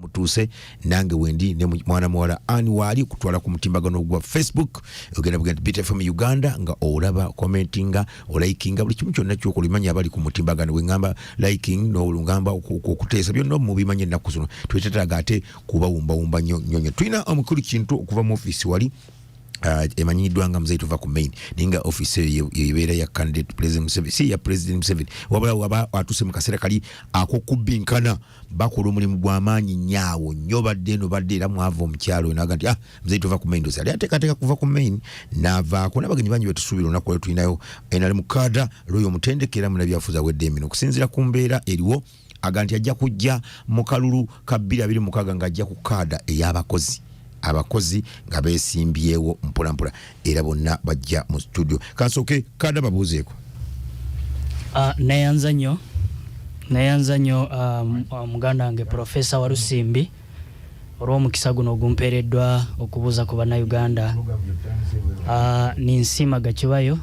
Mutuuse nange wendi ne mwana muwala ani waali kutwala ku mutimbagano gwa Facebook. Ogenda bugenda BTFM Uganda nga olaba commentinga, olikinga, buli kimu kyonna kyokola. Imanya abali ku mutimbagano, bwe liking n'olungamba okuteesa byonna mubimanye. Ennaku zino twetetaaga ate kubawumbawumba nnyo nnyo nnyo. Tulina omukulu Kintu okuva mu ofiisi wali emanyiddwa nga Muzeyi Tuva ku Main, naye nga ofiisi eyo yebeera ya candidate President Museveni, si ya President Museveni, wabula waba atuuse mu kaseera kali ak'okubbinkana. Bakola omulimu gw'amaanyi nnyo nnyo. Badde eno badde era mwava omukyalo oyo naga nti, "Ah, Muzeyi Tuva ku Main." Ndozi ali ateekateeka kuva ku Main n'avaako n'abagenyi bangi betusuubira olunaku lwe. Tulinayo enali mukaada lwoyo omutendeke era munabyafuzi awedde emino. Okusinziira ku mbeera eriwo, aga nti ajja kujja mu kalulu ka 2026 ng'ajja ku kaada ey'abakozi, abakozi nga beesimbyewo mpolampola, era bonna bajja mu studio. Kansooke kaada babuuzeeko. Neyanza nnyo, neyanza nnyo muganda wange Profesa Walusimbi olw'omukisa guno ogumpeereddwa okubuuza ku Bannayuganda. Ninsiima Gakibayo,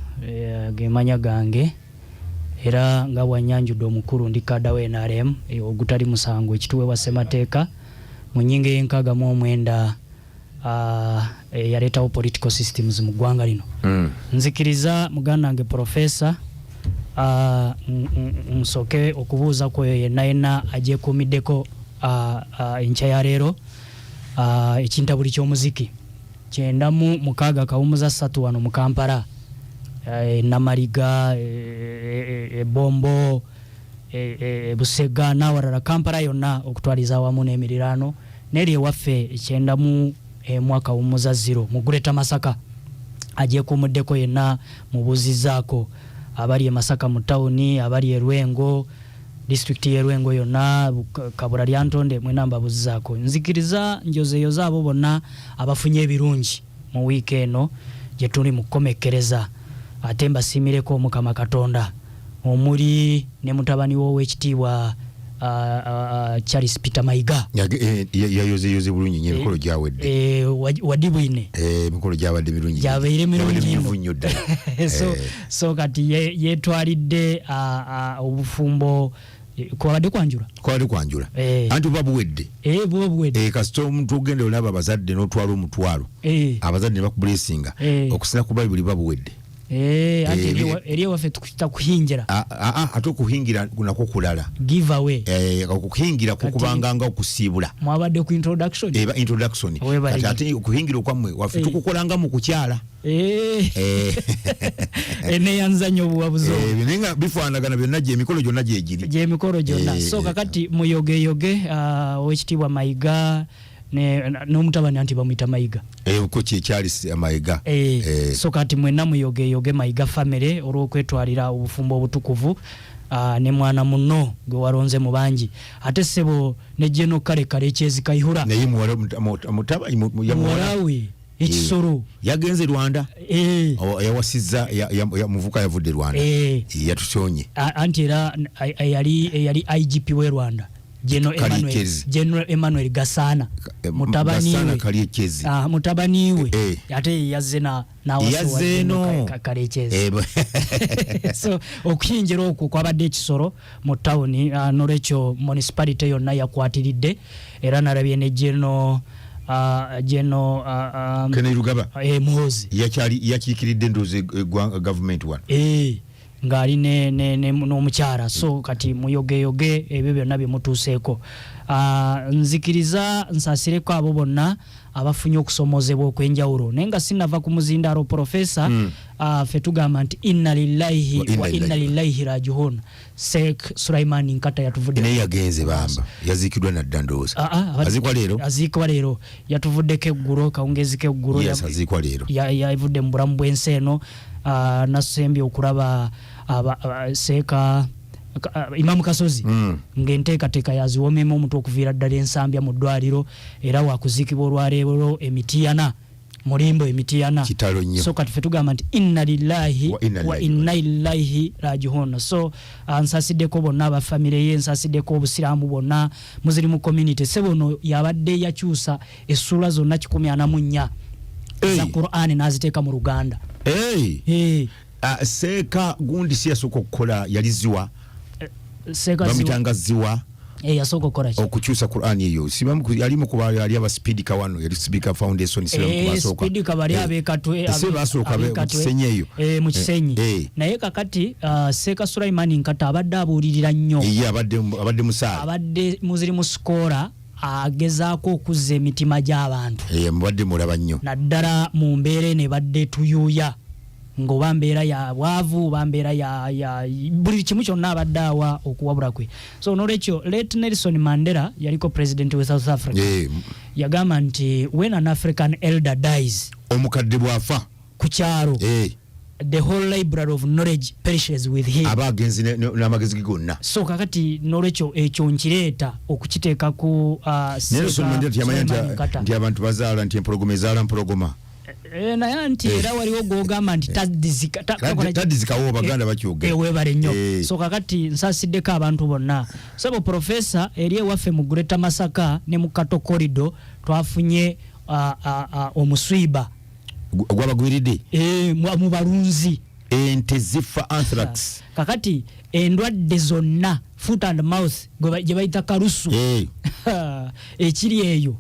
gemanya gange, era nga bwanyanjudde omukulu, ndi kaada wa NRM ogutali musango ekituweebwa ssemateeka mu nnyingo ey'e69 eyaleetawo political systems mu ggwanga lino. Nzikiriza muganda wange Profesa, nsooke okubuuza ku oyo yenna yenna agyekuumiddeko enkya ya leero ekintabuli ky'omuziki 96.3 wano mu Kampala, Namaliga, Ebombo, Busega n'awalala, Kampala yonna okutwaliza awamu n'emiriraano, n'eri ewaffe 91.0 mu Greater Masaka. Agyekuumuddeko yenna mubuuzizzaako, abali e Masaka mu tawuni, abali e Lwengo, disitulikiti y'e Lwengo yonna, Kabula Lyantonde, mwena mbabuzizaako. Nzikiriza njozeeyoze abo bonna abafunye ebirungi mu wiiki eno gye tuli mu kukomekkereza, ate mbasiimireko Omukama Katonda, omuli ne mutabani w'Owekitiibwa Charles Peter Mayiga. Yayozeyoze bulungi nnyo, emikolo gyawedde. Wadibwine. Emikolo gyabadde mirungi. Gyabeire mirungi. Nnyo nnyo ddala. So kati yetwalidde obufumbo, kwabadde kwanjula. Kwabadde kwanjula. Anti buba buwedde. Buba buwedde. Kasita omuntu ogenda olaba abazadde n'otwala omutwalo, abazadde ne bakubulesinga, okusina ku Bayibuli buba buwedde. Anti eri ewaffe tukita kuhingira. Ate okuhingira nakwo kulala. Give away. Okuhingira kukubanga nga okusiibula. Mwabadde ku introduction. Eba introduction. Kati ate okuhingira okwammwe waffe tukukolanga mu kukyala. Neyanza nnyo obuwabuzi. Naye nga bifaanagana byonna, gye emikolo gyonna gyegiri. Gyemikolo gyonna. So kakati muyogeyoge Owekitiibwa Mayiga n'omutabani, anti bamuyita Mayiga. Ko kyekyali Mayiga. So kati mwenna muyogeyoge Mayiga family olw'okwetwalira obufumbo obutukuvu ne mwana munno gwe walonze mu bangi. Ate ssebo ne Jeno Kale Kale Ekyezi Kayihura. Naye muwala we ekisolo. Yagenze Rwanda, yawasizza muvuka yavudde Rwanda, yatukyonye. Anti era eyali IGP we Rwanda, General Emmanuel Gasana, mutabani we, mutabani we ate yazze Yazzeeno. Kalekezi. So okuyingira okwo kwabadde ekisolo mu tawuni, nolwekyo municipality yonna yakwatiridde, era nalabye ne Geno Kainerugaba. Muhozi. Yakyali yakiikiridde ndowooza eggwanga, gavumenti wano. Ng'ali n'omukyala. So kati muyogeyoge ebyo byonna bye mutuuseeko. Nzikiriza nsaasireko abo bonna abafunye okusomoozebwa okw'enjawulo, naye nga sinava ku muzindaalo, Profesa, ffe tugamba nti inna lillahi wa inna lillahi rajiun. Sheikh Sulaiman Nkata yatuvudde. Naye yagenze bamba, yaziikiddwa nadda ndowooza. Aziikwa leero. Aziikwa leero, yatuvuddeko eggulo, kawungeezi k'eggulo. Yes, aziikwa leero. Yavudde mu bulamu bw'ensi eno. Nasembye okulaba seeka Imamu Kasozi ng'enteekateeka yaziwomemu omuntu okuviira ddala Ensambya mu ddwaliro, era wakuziikibwa olwaleero Emitiyana, mulimbo Emitiyana. Kitalo nnyo. So kati fe tugamba nti inna lillahi wa inna ilaihi rajihun. So nsasiddeko bonna abafamire ye, nsasiddeko Obusiraamu bwonna, Muslim community. Sebono yabadde yakyusa essuula zonna 144 za Quran n'aziteeka mu Luganda. Hey. Hey. Seeka gundi si yasooka okukola, yali Ziwa. Seeka Bamitanga Ziwa. Yasooka okukola ki? Okukyusa Quran eyo. Sibamu yali mu kuba yali aba Speedika wano, yali Speedika Foundation, sibamu kubasooka. Speedika bali ab'ekatwe. Si basooka mu Kisenyi eyo. Mu Kisenyi. Naye kakati Seeka Sulaiman Nkata abadde abuulirira nnyo. Ye abadde musaale. Abadde muziri mu sikola, agezaako okuzza emitima gy'abantu. Mubadde mulaba nnyo. Naddala mu mbeera eno ebadde tuyuuya, ng'oba mbeera ya bwavu oba mbeera ya buli kimu kyonna, abadde awa okuwabula kwe. So nolwekyo late Nelson Mandela, yaliko president we South Africa, yagamba nti when an African elder dies, omukadde bw'afa ku kyalo, the whole library of knowledge perishes with him. Aba agenzi n'amagezi ge gonna. So kakati nolwekyo ekyo nkireeta okukiteeka ku Nelson Seeka Mandela tiyamanya Sulaiman Nkata. Nti abantu bazaala, nti empologoma ezaala mpologoma. Naye nti era waliwo gwogamba nti taddizika Taddizikawo, Abaganda bakyogera. Weebale nnyo. So kakati nsaasiddeko abantu bonna. Sebo profesa, eri ewaffe mu Greater Masaka ne mu Kato Corridor twafunye omuswiba. Gwabagwiridde. Mu balunzi. Ente zifa anthrax. Kakati endwadde zonna, foot and mouth, gye bayita kalusu, ekiri eyo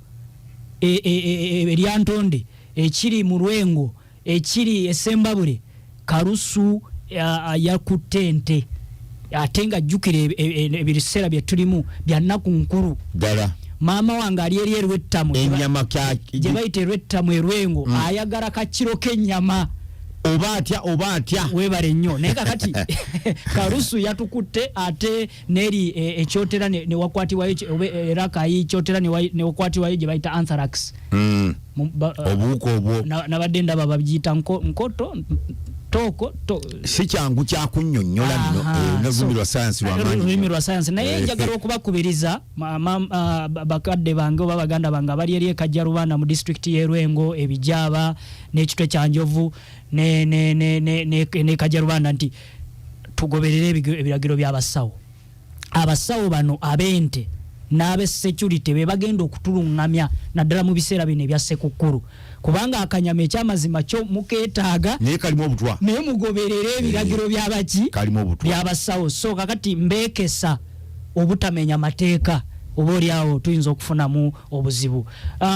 eryantonde, ekiri mu Lwengo, ekiri esembabule, kalusu yakutte ente. Ate nga jjukira ebiseera bye tulimu bya nnaku nkulu. Ddala. Maama wange ali eri erwettamu, Ennyama gye bayita erwettamu erwengo, ayagala kakiro k'ennyama. Oba atya, oba atya. Weebale nnyo. Naye kakati kalusu yatukutte, ate neri ekyotera newakwatibwayo oba era kayi kyotera newakwatibwayo gye bayita anthrax. Obuwuka obwo. Nabadde ndaba babiyita nkoto tooko to. Si kyangu kyakunnyonnyola bino. N'olulimi lwa sayansi lwamaanyi. Olulimi lwa sayansi, naye njagala okubakubiriza bakadde bange oba baganda bange abali eri ekajja Rubanda mu disitulikiti y'e Lwengo, ebijaaba n'ekitwe kya Njovu ne Kajja Rubanda, nti tugoberere ebiragiro by'abasawo. Abasawo bano ab'ente n'abesecurity be bagenda okutuluŋŋamya, naddala mu biseera bino ebya Sekukkulu, kubanga akanyama ekyamazima kyo mukeetaaga. Naye kalimu obutwa. Naye mugoberere ebiragiro byabaki? Kalimu obutwa. Byabasawo. So kakati mbeekesa obutamenya mateeka, oba oliawo tuyinza okufunamu obuzibu.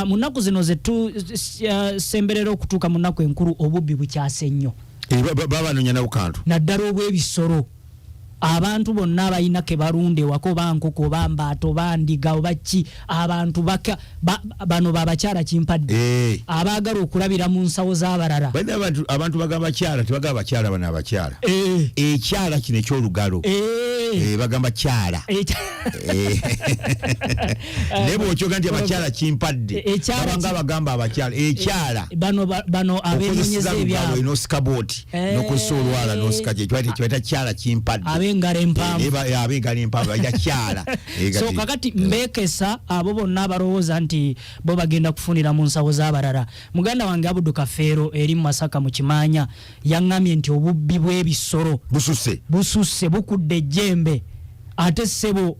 Mu nnaku zino zetusemberera okutuuka mu nnaku enkulu, obubbi bukyase nnyo. Babanoonya nabo kantu. Naddala obw'ebisolo. Abantu bonna abalina ke balunda ewaka, oba nkoko oba mbaata oba ndiga oba ki, abantu baka bano babakyala kimpadde, abaagala okulabira mu nsawo z'abalala. Balina abantu bagamba kyala, tebagamba bakyala bano abakyala. Ekyala kino ekyolugalo. Bagamba kyala. Naye bw'okyoga nti abakyala kimpadde, Ekyala babanga bagamba abakyala ekyala. Bano abenonyeza Okozesa lugalo, ebyabwe. n'osika bwoti, n'okozesa olwala n'osika kye kibaita kyala kimpadde. Ab'engalo empanvu. Ab'engalo empanvu bayita kyala. So kakati mbeekesa abo bonna abalowooza nti bo bagenda kufunira mu nsawo z'abalala. Muganda wange Abudu Kafeero eri mu Masaka mu Kimaanya yaŋŋambye nti obubbi bw'ebisolo bususse. Bususse, bukudde ejjembe. Ate ssebo,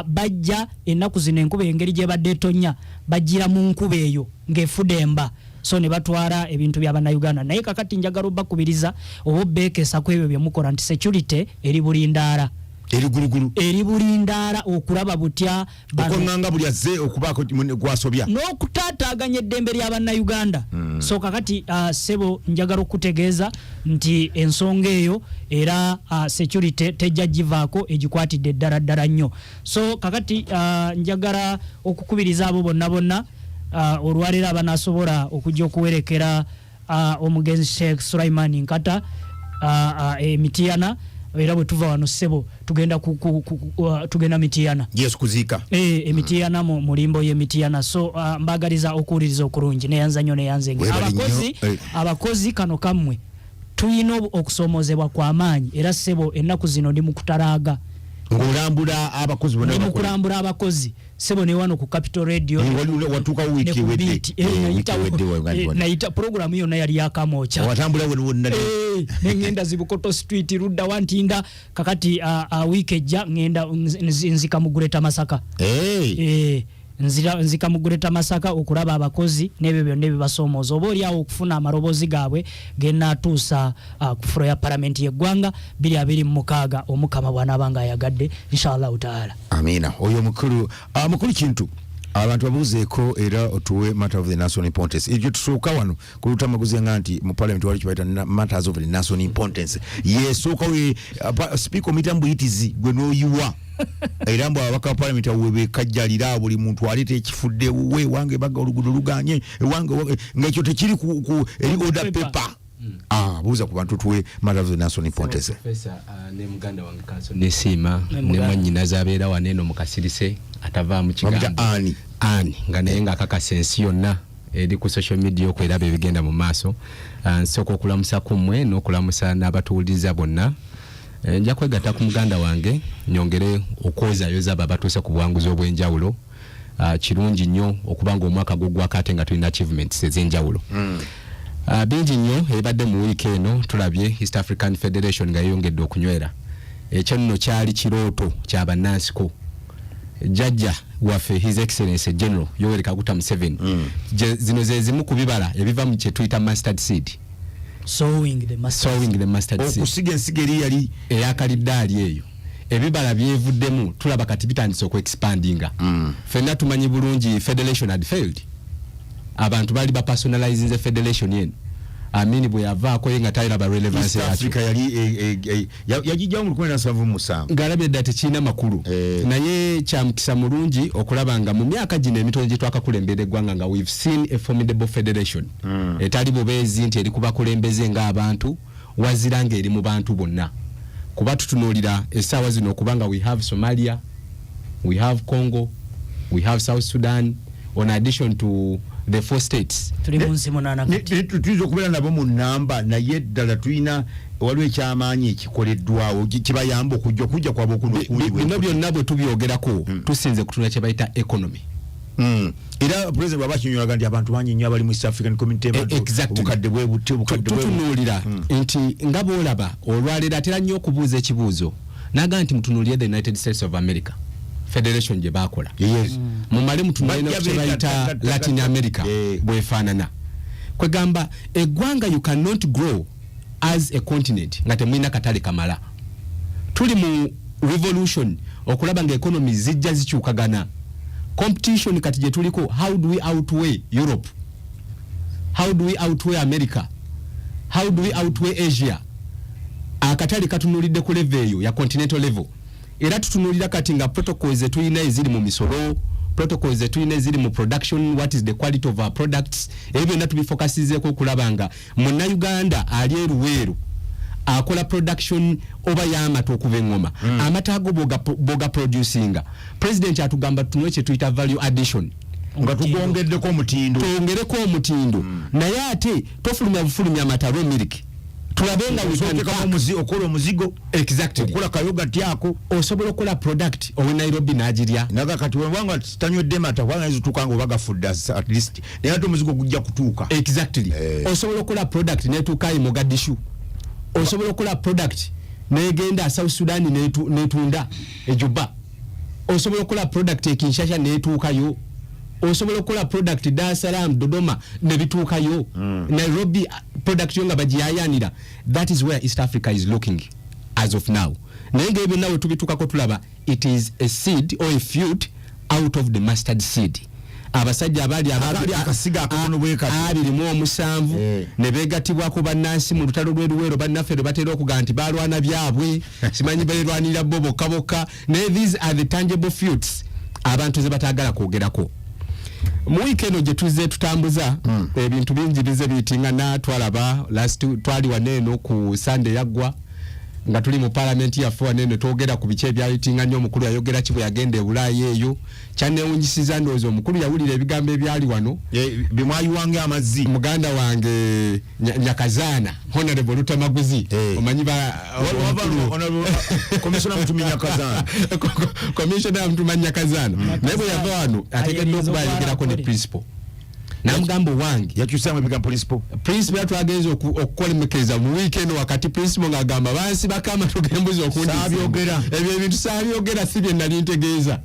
bajja ennaku zino, enkuba engeri gyebadde etonnya, bajjira mu nkuba eyo ng'efudemba, so ne batwala ebintu bya Bannayuganda. Naye kakati njagala obbakubiriza oba obbeekesa ku ebyo bye mukola nti security eri bulindaala. Eri gulugulu. Eri bulindaala okulaba butya Okwaŋŋanga buli azze okubaako gwasobya. N'okutaataaganya eddembe lya Bannayuganda. So kakati ssebo, njagala okutegeeza nti ensonga eyo era security tejja givaako, egikwatidde ddala ddala nnyo. So kakati njagala okukubiriza abo bonna bonna olwaleero abanaasobola okujja okuwerekera omugenzi Sheikh Sulaiman Nkata emitiyana. Era bwe tuva wano ssebo, tugenda tugenda Mitiyana. Yes, kuziika. Emitiyana mu mulimbo y'emitiyana. So mbagaliza okuwuliriza okulungi. Neyanza nnyo, neyanze. Weebale nnyo. Abakozi, abakozi, kano kammwe. Tulina okusoomozebwa kw'amaanyi. Era ssebo, ennaku zino ndi mu kutalaaga. Ng'olambula abakozi bonna. Ndi mu Bakola. kulambula abakozi ssebo, ne wano ku Capital Radio. Watuukawo wiiki Ne ku ewedde. Beat. Wiiki ewedde Nayita programu yonna yali yakamwokya. Watambula wonna wonna. Nengenda Zibukoto Street, ludda wantinda. Kakati wiiki ejja ngenda nzika mu Greater Masaka. Nzika mu Greater Masaka okulaba abakozi n'ebyo byonna ebibasoomooza, oba oliawo okufuna amaloboozi gaabwe genaatuusa ku floor ya palamenti y'eggwanga 2026, Omukama bw'anaaba nga ayagadde, inshallahu taala. Amiina. Oyo mukulu, mukulu Kintu, abantu babuuzeeko era otuwe matter of the national importance. Ekyo tusooka wano ku Lutamaguzi nga nti mu parliament wali kibayita matters of the national importance, yesooka we speaker omuyita mubuyitizi gwe n'oyiwa, era mbu ababaka ba parliament awo webekajjalira, buli muntu aleeta ekifudde wuwe, wange baga oluguudo luganye ewange nga ekyo tekiri ku eri order paper. Paper. Buuza ku bantu tuwe matter of the national importance. Professor, ne muganda wange Kanso nesiima Ne ne muganda. Mwannyinaze abeera wano eno mu kasirise atavaamu Bamuyita kigambo. Ani? Ani nga naye ng'akakasa ensi yonna eri ku social media okweraba ebigenda mu maaso. Nsooka okulamusa ku mmwe n'okulamusa n'abatuwuliriza bonna. Nja kwegatta ku muganda wange nyongere okwozayoza abo abatuuse ku buwanguzi obw'enjawulo. Kirungi nnyo okuba nga omwaka guggwako ate nga tulina achievements ez'enjawulo. Bingi nnyo ebibadde mu wiiki eno. Tulabye East African Federation nga yeyongedde okunywera. Ekyo nno kyali kirooto kya bannansiko. Jjajja waffe, His Excellency General Yoweri Kaguta Museveni, zino ze zimu ku bibala ebiva mu kyetuyita mustard seed. Sowing the mustard. Sowing the mustard seed. Okusiga ensigo eri yali Eyakalidaali eyo, ebibala byevuddemu tulaba kati bitandise okuexpandinga. Ffenna tumanyi bulungi federation had failed. Abantu baali bapersonalizinze federation eno. Amini bwe yavaako ye nga talaba relevance East yakyo. Africa yali yagijjawo mu 1977. Ng'alabye ddala tekirina makulu. Naye kyamukisa mulungi okulaba nga mu myaka gino emitono gye twakakulembera eggwanga nga we've seen a formidable federation etali bubeezi nti eri kubakulembeze ng'abantu, wazira ng'eri mu bantu bonna, kuba tutunuulira essaawa zino okubanga we have Somalia, we have Congo, we have South Sudan, on addition to the four states. Tuli mu nsi munaana kati. Tuyinza okubeera nabo mu namba, naye ddala tulina waliwo ekyamaanyi ekikoleddwawo kibayamba okujja kwabwe okuno okungi bwe Bino kuti. byonna bwe tubyogerako, tusinze kutunula kye bayita economy. Era president bw'aba akinyolaga nti abantu bangi nnyo abali mu East African Community, abantu obukadde bwe buti, obukadde bwe buti. Tutunuulira nti nga bwolaba olwaleero atera nnyo okubuuza ekibuuzo naga nti mutunuulire the United States of America federation gye baakola, mumale mutunuulire Bajja kye bayita Latin America bwefaanana. Kwegamba eggwanga, you cannot grow as a continent nga temulina katale kamala. Tuli mu revolution okulaba nga economy zijja zikyukagana. Competition kati gye tuliko, how do we outweigh Europe, how do we outweigh America, how do we outweigh Asia? Akatale katunulidde ku level eyo ya continental level. Era tutunulira kati nga protocols zetulina eziri mu misolo, protocols zetulina eziri mu production, what is the quality of our products, ebyo byonna tubifocasizeeko okulaba nga munnayuganda ali eruweeru akola production oba y'amata okuva eŋŋoma, amata ago boga producinga. President atugamba tutunule kye tuyita value addition, nga tugongeddeko omutindo. Twongereko omutindo, naye ate tofulumya bufulumya amata, raw milk, tulabe nga we can Oteekamu pack. Okola omuzigo. Okola kayogati ako. Osobola okukola product owe Nairobi n'agirya. Naga kati webanga tanywedde mata, kubanga ayinza otuuka nga oba gafudde at least, naye ate omuzigo gujja kutuuka. Osobola okukola product netuuka e Mogadishu, osobola okukola product negenda South Sudan netunda ejuba, osobola okukola product e Kinshasa netuukayo, osobola okukola product Dar es Salaam, Dodoma nebituukayo, Nairobi product yo nga bagiyayanira. That is where East Africa is looking as of now. Naye nga ebyo byonna we tubituukako, tulaba it is a seed or a fruit out of the mustard seed. Abasajja abaali Abaali akasiga akatono bwe kati. 27 ne beegattibwako bannansi mu lutalo lw'eruweero, bannaffe lwe batera okugamba nti balwana byabwe, simanyi beerwanirira bo bokka bokka, naye these are the tangible fruits abantu ze bataagala kwogerako. Mu wiiki eno gye tuzze tutambuza ebintu bingi bize biyitingana. Twalaba last twali waneeno ku Sunday yaggwa nga tuli mu palamenti yaffe waneeno, twogera ku biki ebyayitinganya. Omukulu yayogera ki bwe yagenda e Bulaaya eyo? Kyanewunyisiza, ndowooza omukulu yawulira ebigambo ebyali wano. Bimwayiwanga amazzi. Muganda wange Nyakazaana, Honorable Lutamaguzi, omanyi ba Commissioner Mutumi Nyakazaana. Commissioner Mutuma Nyakazaana, naye bwe yava wano ateekeddwa okuba yayogerako ne principal. Namugamba, "Owange." Yakyusaamu ebigambo principal. Principal yatwagenza okukolemekeza mu weekend wakati principal ng'agamba bansibako amatu g'embuzi okundi. Saabyogera. Ebyo ebintu saabyogera, si bye nali ntegeeza.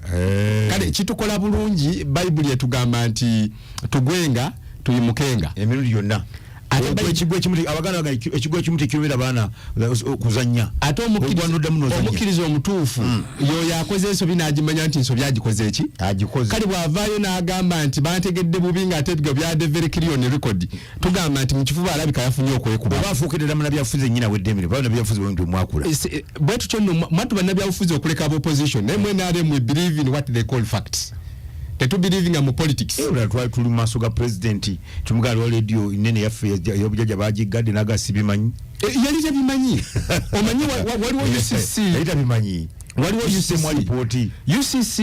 Kale kitukola bulungi. Bayibuli etugamba nti tugwenga tuyimukenga emirundi gyonna. Ate Ekigwo ekimu abaganda bagamba ekigwo ekimu tekirumira baana kuzannya. Ate Ogwa n'oddamu n'ozannya. omukkiriza omutuufu yoyo akoze ensobi n'agimanya nti ensobi agikoze eki Agikoze. Kale bw'avaayo n'agamba nti bantegedde bubi, ng'ate ebigo byadde very clear on record, tugamba nti mu kifuba alabika yafunye okwekuba. Oba afuukidde ddala munnabyabufuzi nnyina weddemire, baba nabyabufuzi bwe nti mwakula. Bwe tutyo nno mwattu bannabyabufuzi okuleka aba opposition, naye mu NRM we believe in what they call facts, tetubelievinga mu politics. Olala twali tuli mu maaso ga pulezidenti, tumugala wa rediyo nene yaffe ey'obujjajja bagigadde, naga sibimanyi. Yali tabimanyi. Omanyi waliwo UCC. Yali tabimanyi. Waliwo UCC UCC. Lipooti. UCC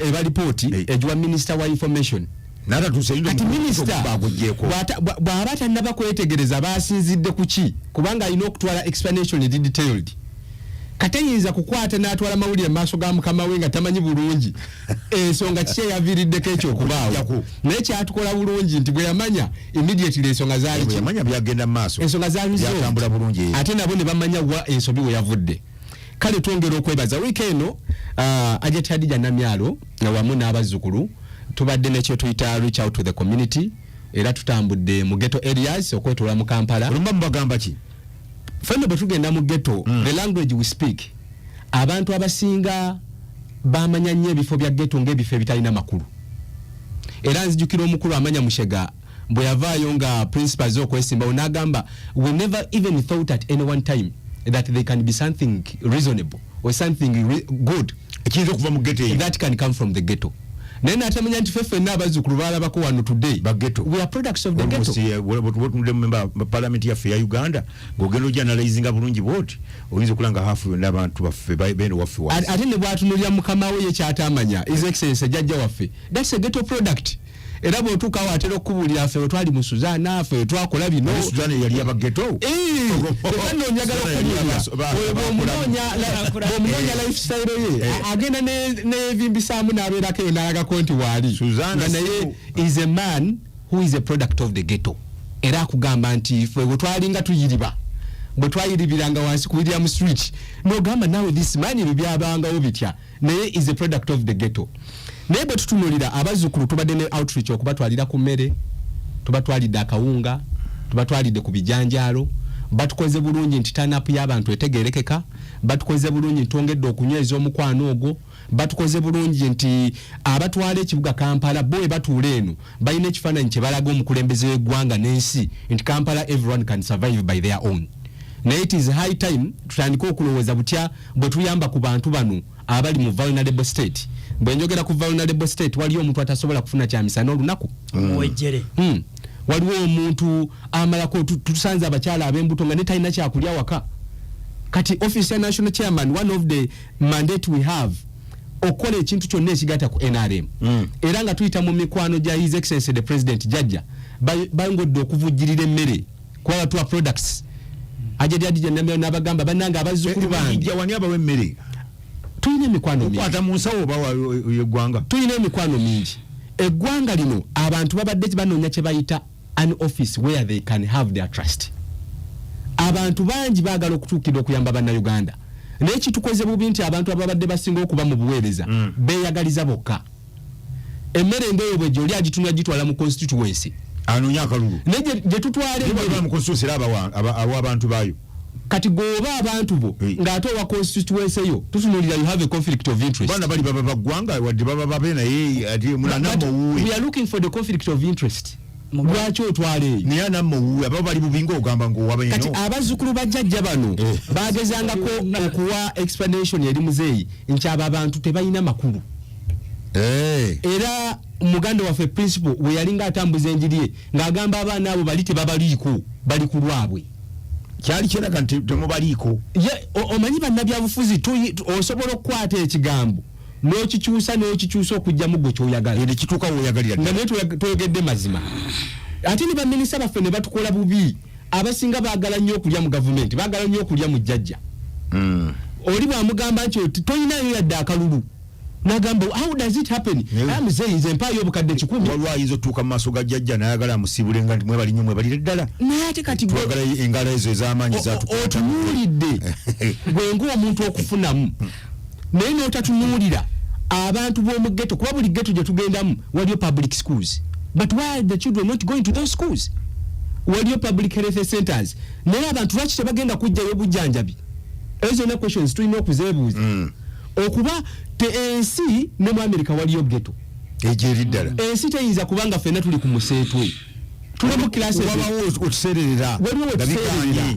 eba lipooti egiwa minisita wa information. Natatuuse. Kati minisita Bagugyeko. bw'aba tannaba kwetegereza basinzidde ku ki, kubanga alina okutwala explanation eri detailed, kati ayinza kukwata n'atwala mawulire mu maaso ga mukama we nga tamanyi bulungi ensonga kiki eyaviiriddeko ekyo okubaawo. Okujjako. Naye kyatukola bulungi nti bwe yamanya immediately ensonga zaali ki? Yamanya byagenda mu maaso. Ensonga zaali Byatambula bulungi. Ate nabo ne bamanya wa ensobi we yavudde. Kale twongera okwebaza wiiki eno Hajati Hadija Namyalo nga wamu n'abazzukulu tubadde nekyetuyita reach out to the community, era tutambudde mu ghetto areas okwetoola mu Kampala. Olumba mubagamba ki? Fenno bwe tugenda mu ghetto, the language we speak, abantu abasinga bamanya nnyo ebifo bya ghetto ng'ebifo ebitalina makulu. Era nzijukira omukulu amanya Mushega bwe yavaayo nga principal azze okwesimbawo n'agamba, "We never even thought at any one time that there can be something reasonable or something good ekiyinza okuva mu ghetto eyo that can come from the ghetto." Naye n'atamanya nti ffe ffenna abazzukulu balabako wano today, Ba ghetto. we are products of the ghetto. Bwetunudde mu palamenti yaffe eya Uganda, ng'ogenda ogyanalyzinga bulungi bwoti, oyinza okulaba nga hafu yonna abantu baffe beeno waffe wansi. Ate ne bwatunulira mukama we ye kyatamanya, His Excellence jajja waffe, that's a ghetto product. Era bw'otuukawo atera okukubuulira, "Ffe wetwali mu Suzaana, ffe wetwakola bino." Naye Sudan yali aba ghetto. Era nno njagala okunyumya oyo bw'omunoonya lifestyle ye, agenda neyevimbisaamu n'abeerako eyo n'alagako nti waali Susanna nga naye is a man who is a product of the ghetto. Era akugamba nti ffe bwe twalinga tuyiriba, bwe twayiribiranga wansi ku William Street, nogamba nawe this man ebyo byabangawo bitya? Naye is a product of the ghetto. Naye bwe tutunulira abazzukulu, tubadde ne outreach okubatwalira ku mmere, tubatwalidde akawunga, tubatwalidde ku bijanjaalo. Batukoze bulungi nti turn-up y'abantu etegerekeka. Batukoze bulungi nti twongedde okunyweza omukwano ogwo. Batukoze bulungi nti abatwala ekibuga Kampala bo we batuula eno balina ekifaananyi kye balaga omukulembeze w'eggwanga n'ensi nti Kampala, everyone can survive by their own. Naye it is high time tutandike okulowooza butya bwe tuyamba ku bantu bano abali mu vulnerable state. Bwe njogera ku vulnerable state, waliyo omuntu atasobola kufuna kyamisana olunaku. Muwejjere. Waliwo omuntu amalako tusanze abakyala ab'embuto nga ne talina kyakulya waka. Kati office ya national chairman, one of the mandate we have, okukola ekintu kyonna ekigatta ku NRM. Era nga tuyita mu mikwano gya His Excellence the President jajja, bangodde okuvujjirira emmere kuba batuwa products. Hajati Hadija n'abagamba, "Bannange abazzukulu bange." Jja wani abawa emmere? Tulina emikwano mingi. Okwata mu nsawo oba yeggwanga? Tulina emikwano mingi. Eggwanga lino abantu babadde banoonya kye bayita an office where they can have their trust. Abantu bangi baagala okutuukirira okuyamba Bannayuganda, naye kitukoze bubi nti abantu ababadde basinga okuba mu buweereza beeyagaliza bokka. Emmere ngaeyo bwejja oli agitunula gitwala mu constituency. Anoonya akalulu. Naye gye tutwala emmere mu constituency era awa abantu baayo. Kati gweoba abantu bo ng'ate owa constituency yo tutunulira, you have a conflict of interest. Baana bali baba baggwanga wadde baba babe, naye ate But owuwe. we are looking for the conflict of interest. Lwaki otwala eyo? Naye anamma owuwe ababa bali bubi ngaogamba ngaowaba Kati eno. abazzukulu ba jjajja bano bagezangako okuwa explanation eri muzeeyi nti abo abantu tebalina makulu. Era muganda waffe principal we yalinga atambuza enjiri ye ng'agamba abaana abo bali tebabaliiko, bali ku lwabwe. Kyali kyeraga nti temubaliiko. Omanyi bannabyabufuzi osobola okukwata ekigambo n'okikyusa n'okikyusa okugyamu gwe kyoyagala. Ene kituuka woyagalira. Nga naye toyogedde mazima. Ate ne baminisita baffe ne batukola bubi. Abasinga baagala nnyo okulya mu gavumenti, baagala nnyo okulya mu jjajja. Oli bwamugamba nti oti toyinayo yadde akalulu. Nagamba, "How does it happen?" Muzeeyi, nze mpaayo obukadde 100. Waliwo ayinza otuuka mu maaso ga jjajja nayagala amusibule nga nti mwebali nnyo, mwebalire ddala. Naye ate kati twagala engalo ezo ez'amaanyi. Otunuulidde gwe ng'omuntu okufunamu, naye n'otatunuulira abantu b'omu ghetto, kuba buli ghetto gye tugendamu waliyo public schools, but why are the children not going to those schools? Waliyo public health centers, naye abantu lwaki tebagenda kujjayo obujjanjabi? Ezo zonna questions tulina okuzeebuuza. Okuba te ensi ne mu America waliyo ghetto. Egyeri ddala. Ensi teyinza kubanga ffenna tuli ku museetwe, tuli mu classes. Wabawo otuseererera. Waliwo wetuseererera,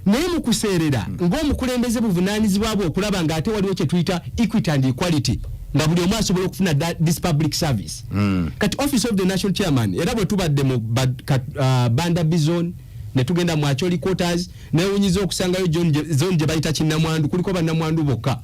naye mu kuseerera ng'omukulembeze buvunaanyizibwa bwe okulaba ng'ate waliwo kye tuyita equity and equality, nga buli omu asobola okufuna this public service. Kati office of the national chairman, era bwe tubadde mu Banda B zone ne tugenda mu Acholi quarters, newunyiza okusangayo zone gye bayita Kinnamwandu, kuliko bannamwandu bokka.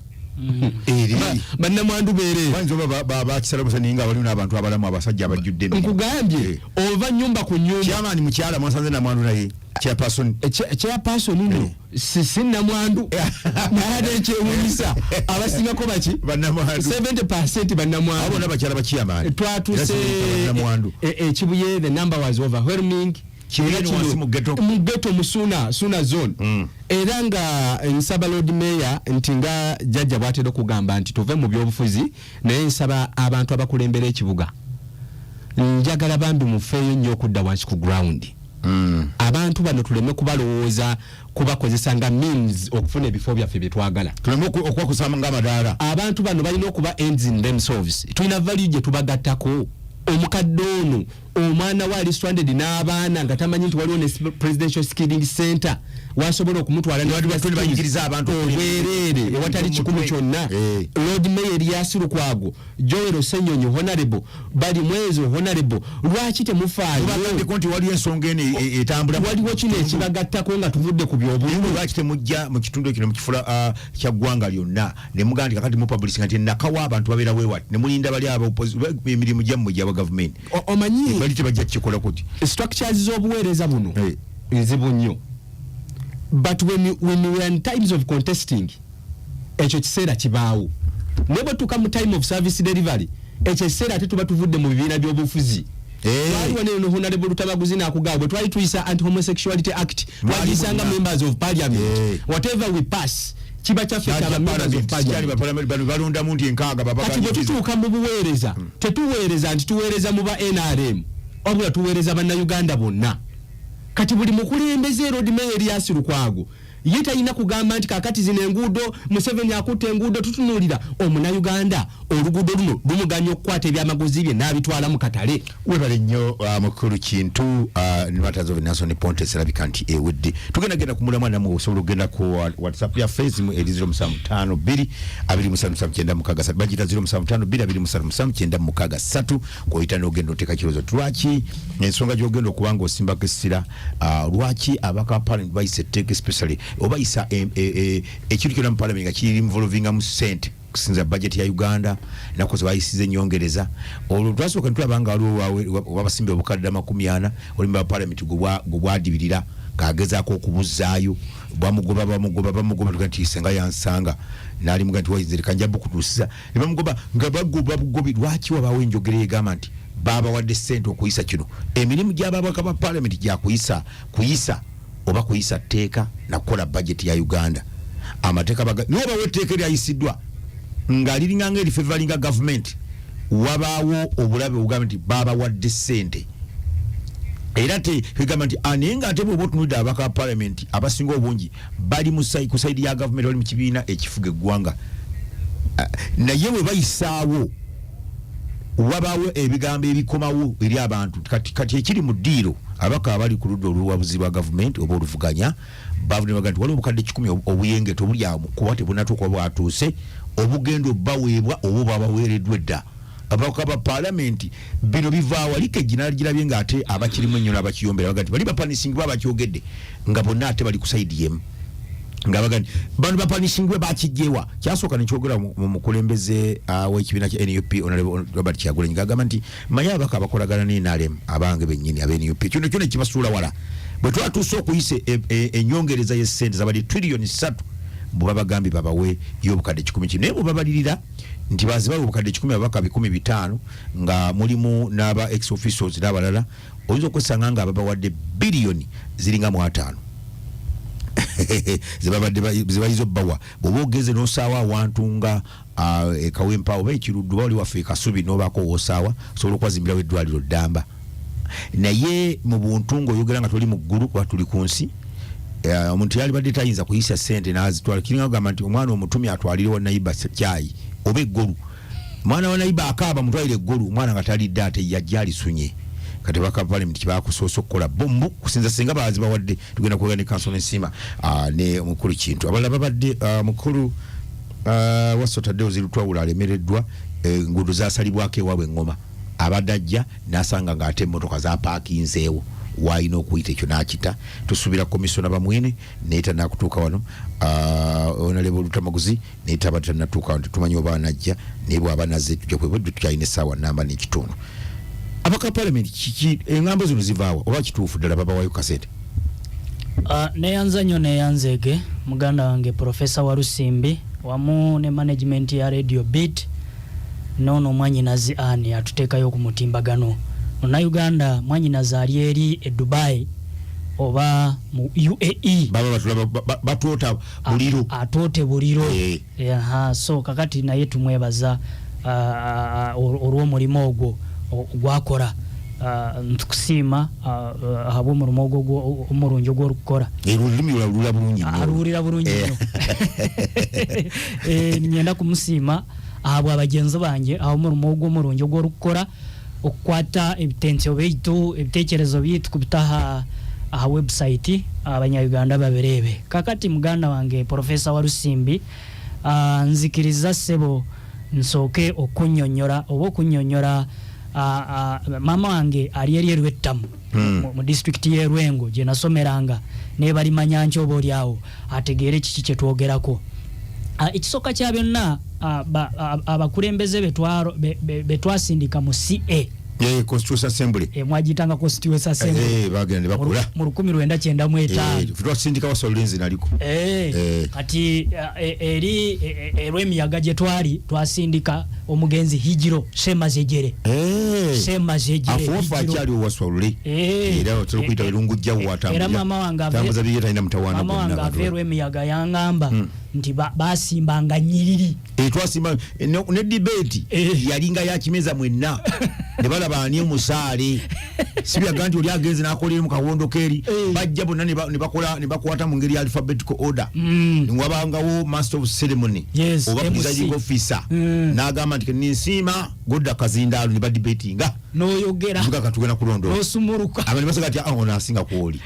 Eri Bannamwandu beereere. Bayinza oba bakisala busa, naye nga waliwo n'abantu abalamu, abasajja abajjudde emirimu. Nkugambye, ova nyumba ku nyumba. Chairman mukyala mwasanze namwandu, naye chairperson? Chairperson no, si namwandu, naye ate ekyewunyisa abasingako baki? Bannamwandu. 70 bannamwandu. Abo bonna bakyala ba chairman. Twatuse Bannamwandu. Ekibuye, the number was overwhelming. Kibuye Era eno wansi mu ghetto. Mu ghetto, mu Suna zone. Era nga nsaba Lord Mayor nti nga jjajja bwatera okugamba nti tuve mu byobufuzi, naye nsaba abantu abakulembera ekibuga, njagala bambi mufeeyo nnyo okudda wansi ku ground. Abantu bano tuleme kubalowooza kubakozesa nga means okufuna ebifo byaffe bye twagala. Tuleme okubakusamba ng'amadaala. Abantu bano balina okuba ends in themselves. Tulina value gye tubagattako. Omukadde ono omwana we ali stranded n'abaana nga tamanyi nti waliwo ne presidential skilling center wasobola okumutwala. Ne bayigiriza abantu. Obwereere, ewatali kikumi kyonna. Lord Mayor Erias Lukwago, Joel Ssenyonyi honorable, Balimwezo honorable, lwaki temufaayo? Mubagambeko nti waliwo ensonga eno etambula. Waliwo kino ekibagattako nga tuvudde ku byobulimi. Lwaki temujja mu kitundu ekyo nemukifula kya ggwanga lyonna, ne mugamba nti kakati mupublishing nti nakawa abantu babeera weewati, ne mulinda bali aba emirimu gyammwe gyaba gavumenti? Omanyi bali tebajja kukikola kuti. Structures z'obuweereza buno nzibu nnyo, but when we are in times of contesting, ekyo kiseera kibaawo, naye bwe tuka mu time of service delivery, ekyo ekiseera ate tuba tuvudde mu bibiina by'obufuzi. Twaliwo neno Honorable Lutamaguzi n'akugamba bwe twali tuyisa Anti Homosexuality Act, twagiyisanga mwonna. members of parliament. Whatever we pass kiba kyaffe kyaba members of parliament. Bano balondamu nti enkaaga. Kati bwe tutuuka mu buweereza, tetuweereza nti tuweereza mu ba NRM, wabula tuweereza Bannayuganda bonna. Kati buli mukulembeze, Lord Mayor Erias Lukwago ye talina kugamba nti kakati zino enguudo Museveni akutta enguudo. Tutunuulira omunayuganda, oluguudo luno lumuganya okukwata ebyamaguzi bye n'abitwala mu katale. Webale nnyo, mukulu Kintu. Matters of Nelson Pontes erabika nti ewedde. Tugenda genda ku mulamwa, namwe osobola okugenda ku WhatsApp yaffe ezimu eri 0752 277 963, bagita 0752 277 963, kwoyita n'ogenda oteeka kirowoozo lwaki ensonga gyogenda okuba nga osimbako essira. Lwaki abaka parliament bayisa etteeka, especially obayisa ekintu kyonna mu parliament nga kiri involvingamu ssente, kusinza budget ya Uganda, ennaku ze bayisiza enyongereza. Olwo twasooka netulaba nga waliwo babasimba obukadde 40, olimba wa parliament gwe bwadibirira ng'agezaako okubuzaayo, bamugoba, bamugoba, bamugoba, tuga nti senga yansanga nalimuga nti waizireka nja bukutuusiza, ne bamugoba nga bagoba bugobi. Lwaki wabaawo enjogera egamba nti babawadde ssente okuyisa kino? Emirimu gy'ababaka ba parliament gyakuyisa kuyisa oba kuyisa tteeka nakukola budget ya Uganda, amateeka niwo bawa etteeka eryayisiddwa nga liringanga erifavoringa gavumenti, wabaawo obulabe obugamba nti babawadde ssente. Era tegamba nti naye nga ate bwoba otunulidde ababaka ba parliament abasinga obungi bali ku side ya gavumenti, bali mu kibiina ekifuga eggwanga. Naye bwe bayisaawo wabaawo ebigambo ebikomawo eri abantu. Kati ekiri mu ddiiro, abaka abali ku ludda oluwabuzi bwa gavumenti oba oluvuganya bavudde baga nti waliwo obukadde 100 obuyengete obuli awo kuba tebunatuuka bwatuuse, obugenda obbaweebwa oba babaweereddwa edda ababaka ba paalamenti. Bino bivaawo aliko ginalagirabye nga ate abakirimu ennyo n'abakiyombera baga nti bali bapunishingibwa, abakyogedde nga bonna ate bali ku side yemu, nga baga nti bano bapunishingibwe bakijjewa. Kyasooka nekyogera mu mukulembeze w'ekibiina kya NUP, Honorable Robert Kyagulanyi, ng'agamba nti manyi ababaka abakolagana ne NRM abange bennyini abe NUP, kino kyona kibasuula wala. Bwe twatuuse okuyisa enyongereza y'essente zabadde 3 trillion Mbu babagambye babawe y'obukadde 100 100, naye bwebabalirira nti bazibawe obukadde 100, ababaka 500 nga mulimu n'aba ex officials n'abalala, oyinza okwesanga nga ababawadde biliyoni ziringa mu 50 zebabadde zebayinza obbawa. Bw'oba ogenze n'osaawa awantu nga ekawempa oba ekiruddu oba oli waffe ekasubi n'obaako woosaawa, osobola okwazimbirawo eddwaliro ddamba. Naye mu buntu ng'oyogera nga toli mu ggulu kuba tuli ku nsi, omuntu yalibadde tayinza kuyisa sente n'azitwala. Kiringa kugamba nti omwana omutumye atwalire wa nayiba kyayi oba eggolu, mwana wa nayiba akaaba, mutwalire eggolu, omwana nga talidde ate yajja alisunye. Kati baka parliament kibakusoose okukola bo mbu kusinza singa bazibawadde. Tugenda kwogera ne kansona Ensiima ne mukulu Kintu. Abalala babadde mukulu Wasotaddewo Zirutwawula alemereddwa, enguudo zasalibwako ewaabwe eŋŋoma. Abadde ajja n'asanga ng'ate emmotoka zapaakinzeewo waalina okuyita, ekyo n'akita. Tusuubira komisona Bamwine naye tanakutuuka wano. Honorable Lutamaguzi naye taba tanatuuka wano, tetumanyi oba anajja, naye bw'aba nazze tujja kwebwe. Tukyalina essaawa namba n'ekitundu. Abaka parliament kiki, eŋŋambo zino zivaawa oba kituufu ddala babawayo kasente? Neyanza nnyo, neyanzeege muganda wange Profesa Walusimbi wamu ne management ya Radio Beat, noono mwanyinazi ani atuteekayo ku mutimbagano. Munnayuganda mwanyinazi ali eri e Dubai oba mu UAE. Baba batulaba batwota buliro. Atwote buliro. Aha, so kakati naye tumwebaza olw'omulimu ogwo gwakola. Ntukusiima ahabw'omulimu ogwo omurungi ogw'orikukora. Olulimi lulawulira bulungi nnyo. Aruwurira bulungi nnyo. Ninyenda kumusiima ahabwa bagenzi bangye aho omurimo ogwo omurungi ogw'orikukora, okukwata ebitensyo byaitu, ebitekerezo byaitu, kubita aha website abanyayuganda babireebe. Kakati muganda wange Profesa Walusimbi, nzikiriza ssebo nsooke okunnyonnyola oba okunnyonnyola. Maama wange ali eri erwettamu mu disitulikiti y'e Lwengo gye nasomeranga, naye balimanya nki oba oli awo ategeere kiki kye twogerako. Ekisooka kya byonna, abakulembeze betwasindika mu CA, Constituency Assembly. Mwagiyitanga Constituency Assembly. Bagenda ne bakola mu 1995. Twasindika Wasolinzi naliko. Kati eri erw'emiyaga gye twali twasindika omugenzi Higiro Semazejere. Semazejere. Afuwafu Higiro. Akyali owaswalule. Era otera okuyita Birungujja. Era mama wange Tambuza bigere, talina mutawaana mama gwonna. wange ava Abantu. erw'emiyaga yaŋŋamba nti basimbanga nyiriri. Twasimba ne debate yalinga yakimeza mwenna ne balaba ani omusaale, sibyaga nti oli agenze n'akolera mu kawondo keeri. Bajja bonna ne bakola ne bakwata mu ngeri ya alphabetical order. Wabangawo master of ceremony oba MC. Presiding officer n'agamba nti ninsiima godda kazindaalo ne badebatinga. N'oyogera. Nga katugenda kulondoola. N'osumuluka. Abantu basaga nti, "Ah, ono asinga kwoli."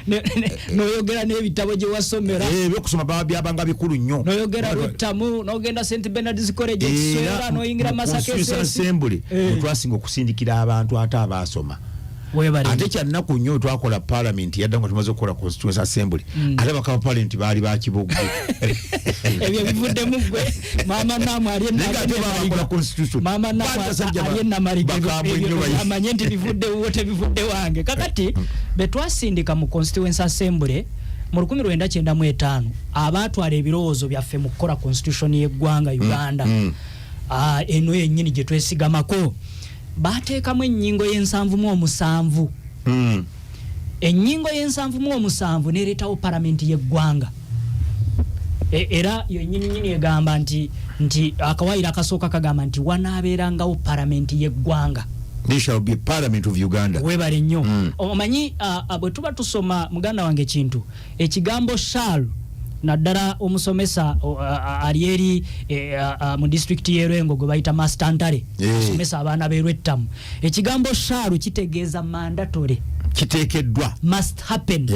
N'oyogera n'ebitabo gye wasomera. Ebyokusoma byabanga bikulu nnyo. N'oyogera Lwettamu, n'ogenda St Bernards College ekiswera, n'oyingira Mu Masaka Constituency SS. Assembly mwe twasinga okusindikira abantu ate abaasoma. Webale. Ate kyannaku nnyo, twakola parliament yadda nga tumaze okukola constituency assembly, ate bakaba parliament baali bakibogwe. Ebyo bivuddemu gwe maama naamu ali. Naye nga ate babakola constitution. Maama naamu Baali basajja ali enamaliga. bakambwe nnyo. Amanye nti bivudde wuwo, tebivudde wange. Kakati betwasindika mu constituency assembly mu 1995, abaatwala ebirowoozo byaffe mu kukola constitution y'eggwanga Uganda, eno yennyini gye twesigamako, bateekamu ennyingo y'e77. Ennyingo y'e77 nereetawo palamenti y'eggwanga. Era yennyini nyini egamba nti akawaayiro akasooka kagamba nti wanaabeerangawo palamenti y'eggwanga. There shall be a parliament of Uganda. Webale nnyo. Omanyi, bwe tuba tusoma, muganda wange, kintu ekigambo shall, naddala omusomesa ali eri mu disitulikiti y'erwengo gwe bayita Master Ntale, asomesa abaana b'erwettamu, ekigambo shall kitegeeza mandatory. Kiteekeddwa. Must happen.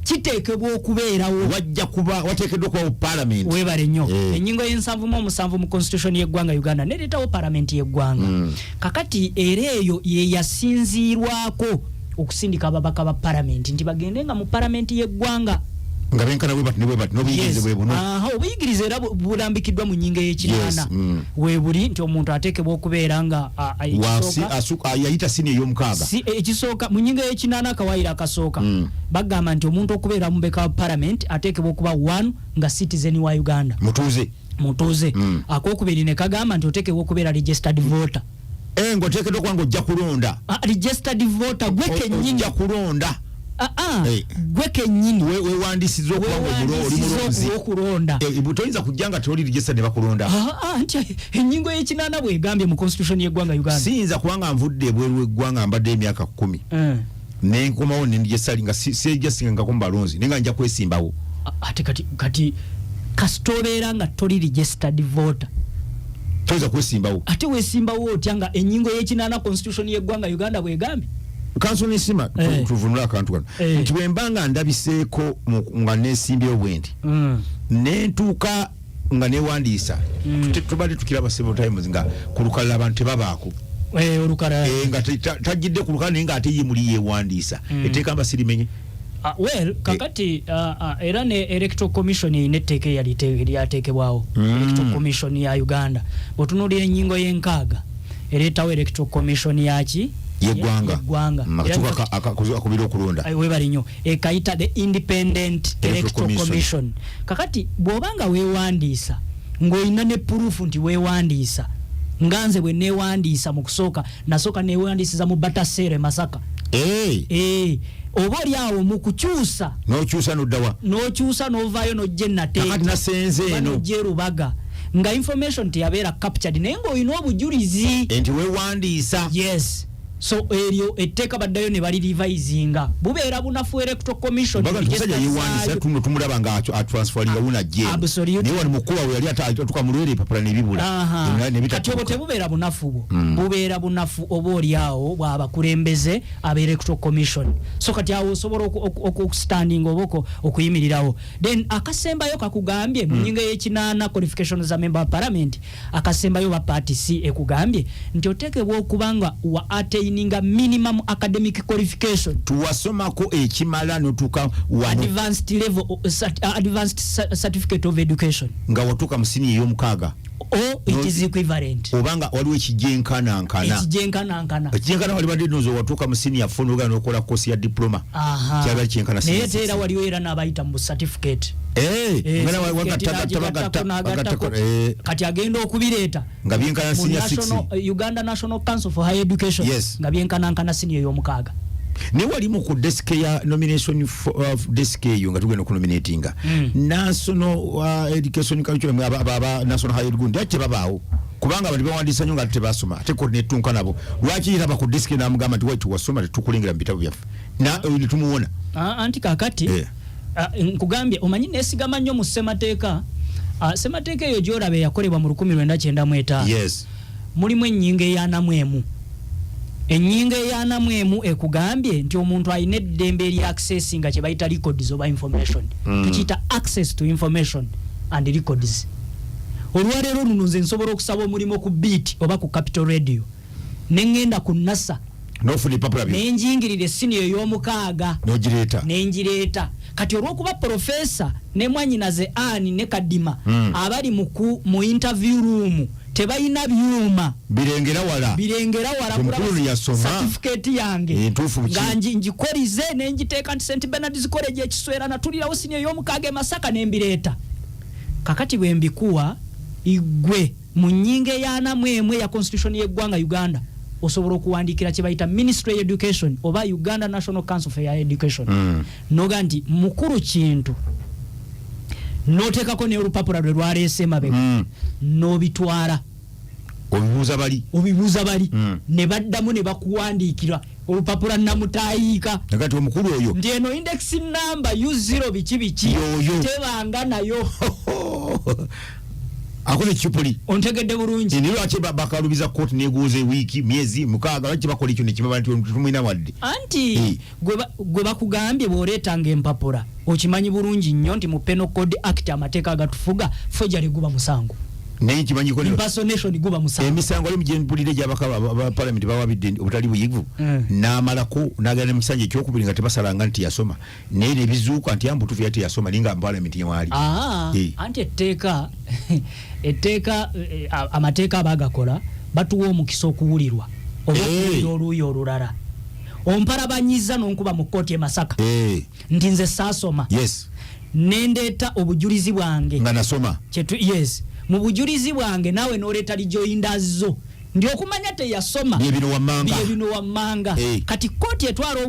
Kiteekebwa okubeerawo. Wajja kuba wateekeddwa okubawo parliament. Webale nnyo. Ennyingo y'e77 mu constitution y'eggwanga Uganda nereetawo palamenti y'eggwanga. Kakati era eyo ye yasinziirwako okusindika ababaka ba palamenti nti bagende nga mu palamenti y'eggwanga. Nga benkana bwe bati ne bwe bati n'obuyigirize bwe buno. Aha, obuyigirize era bulambikiddwa mu nnyingo ey'ekinaana. Weebuli nti omuntu ateekebwa okubeera nga ekisooka Yayita sini ey'omukaaga. Si, ekisooka mu nnyingo ey'ekinaana akawaayiro akasooka bagamba nti omuntu okubeera mubeka wa parliament ateekebwa okuba one nga citizen wa Uganda, mutuuze. Mutuuze. Akokubiri ne kagamba nti oteekebwa okubeera registered voter. Ng'oteekeddwa okuba ng'ojja kulonda. Ah, registered voter gwe kennyini. Ojja kulonda. Ah, ah, gwe kennyini. Weewandiisizza okuba nga oli mulonzi. Okulonda. Toyinza kujja nga toli registered ne bakulonda. Ah, nti ennyingo y'ekinaana bwegambye mu constitution y'eggwanga Uganda. Siyinza kubanga nvudde ebweru w'eggwanga, mbadde emyaka 10, nenkomawo nenjesali nga sejasingangako mu balonzi, naye nga nja kwesimbawo. Ate kati kasita obeera nga toli registered voter, toyinza kwesimbawo. Ate weesimbawo otya nga ennyingo y'ekinaana constitution y'eggwanga Uganda bwegambye? Kanso nesima, tuvunule akantu kano, nti bwe mba nga ndabiseeko nga nesimbyewo bwe nti, nentuuka nga newandiisa, tubadde tukiraba several times nga ku lukalala abantu tebabaako. Olukala. Nga tajjidde ku lukalala, naye ng'ate ye muli yeewandiisa, etteeka mba sirimenye? Ah, well, kakati era ne Electoral Commission erina etteeka eyali lyateekebwawo. Electoral Commission ya Uganda, bw'otunuulira ennyingo y'enkaaga ereetawo Electoral Commission yaki? Yeggwanga. Yeggwanga. Akakiiko akubira okulonda. Ai, webale nnyo. Ekayita the Independent Electoral Electoral Commission. Commission. Kakati bw'oba nga weewandiisa ng'olina ne proof nti weewandiisa, nga nze bwe neewandiisa mu kusooka, nasooka neewandiisiza mu Bataseero e Masaka. Oba oli awo mu kukyusa, n'okyusa noddawa? N'okyusa n'ovaayo n'ojja Kakati enateete nasenze oba eno. N'ojja erubaga nga information teyabeera captured, naye ng'olina obujulizi nti weewandiisa. Yes, so eryo etteeka baddayo ne balirivayizinga, bubeera bunafu Electoral Commission Baga nti omusajja register yeewandiisa, zaayo. tuno tumulaba nga atransferinga wuna jeno, Absolutely. naye wano mukuba we yali atuka mulwere empapula nebibula. Kati obwo tebubeera bunafu bwo, bubeera bunafu oba oli awo bwabakulembeze aba Electoral Commission. So kati awo osobola okustandinga oba okuyimirirawo. Then akasembayo kakugambye mu nnyingo ey'ekinaana, qualification za member wa parliament, akasembayo ba part C ekugambye nti oteekebwa okuba nga wa attaininga minimum academic qualification. Tuwasomako ekimala notuuka wano. Advanced level, advanced certificate of education. Nga watuuka mu siniya ey'omukaaga. Or it is equivalent. Obanga waliwo ekigyenkanankana. Ekigyenkanankana. Ekigyenkana walibadde nozo watuuka mu siniya four nogenda nokola kosi ya diploma. Kyaba kyenkana Naye senior ate era six. waliwo era n'abayita mu certificate. Nga Certificate wagatta n'agigattako, n'agattako. bagattako, Kati agenda okubireeta nga byenkana mu senior six. Uganda National Council for Higher Education, nga byenkanankana senior ey'omukaaga. Naye walimu ku desk ya nomination desk eyo nga tugenda okunominatinga, National Education Curriculum, aba National Higher Education ate tebabaawo, kubanga abantu bawandiisa nnyo nga ate tebasoma, ate ko netunka nabo. Lwaki yeraba ku desk namugamba nti waitu wasoma, tetukulengera mu bitabo byaffe na netumuwona? Ah, anti kakati nkugambye, omanyi nesigama nnyo mu ssemateeka. Ssemateeka eyo gyolaba eyakolebwa mu 1995, mulimu ennyingo ey'anamu emu. Ennyingo ey'anamu emu ekugambye nti omuntu alina eddembe eri access nga kye bayita records oba information. Tukiyita access to information and records. Olwaleero luno nze nsobola okusaba omulimu ku Beat oba ku Capital Radio, neŋŋenda ku NASA, Nofuna epapula byo. Nenjingirira essiniya ey'omukaaga. Nogireeta. Nengireeta. Kati olwokuba profesa ne mwanyinaze Ani ne Kadima abali mu interview room tebalina byuma birengera wala, birengera wala Omukulu kulaba yasoma. certificate yange, Entuufu buki? nga ngikolize nenjiteeka nti St Bernards College ekiswera natulirawo siniya ey'omukaaga e Masaka, nembireeta. Kakati bwe mbikuwa igwe mu nnyingo ey'anamu emu eya constitution y'eggwanga Uganda, osobola okuwandiikira kye bayita Ministry of Education oba Uganda National Council for Higher Education, noga nti mukulu kintu, noteekako n'olupapula lwe lwaleese emabega, n'obitwala. Obibuuza bali. Obibuuza bali, ne baddamu ne bakuwandiikira olupapula namutayiika Nakati omukulu oyo nti eno index number U0 biki biki, Yoyo. tebanga nayo. Akoze ekicupuli. Ontegedde bulungi? Naye lwaki bakalubiza kooti neguuza ewiiki, myezi 6? Lwaki bakola ekyo nekibaba nti tumwina wadde? Anti gwe bakugambye bw'oleetanga empapula, okimanyi bulungi nnyo nti mu Penal Code Act, amateeka agatufuga, forgery guba musango. Naye nkimanyiko Impersonation guba musango. Emisango ali mujempulire gyabaka ba parliament bawabidde obutali buyivu, n'amalako n'agenda mu kisanja ekyokubiri nga tebasalanga nti yasoma, naye nebizuuka nti ambutuufu yali teyasoma, naye nga mu parliament yewali. Anti etteeka amateeka abagakola batuwa omukisa okuwulirwa oba okuwulira oluuyi olulala. Ompalabanyiza n'onkuba mu kkooti e Masaka nti nze saasoma, nendeeta obujulizi bwange nga nasoma. Yes, mu bujulizi bwange naawe n'oleeta rejoinders zo ndi okumanya teyasoma. Bye bino wammanga. Bye bino wammanga. Kati kkooti etwala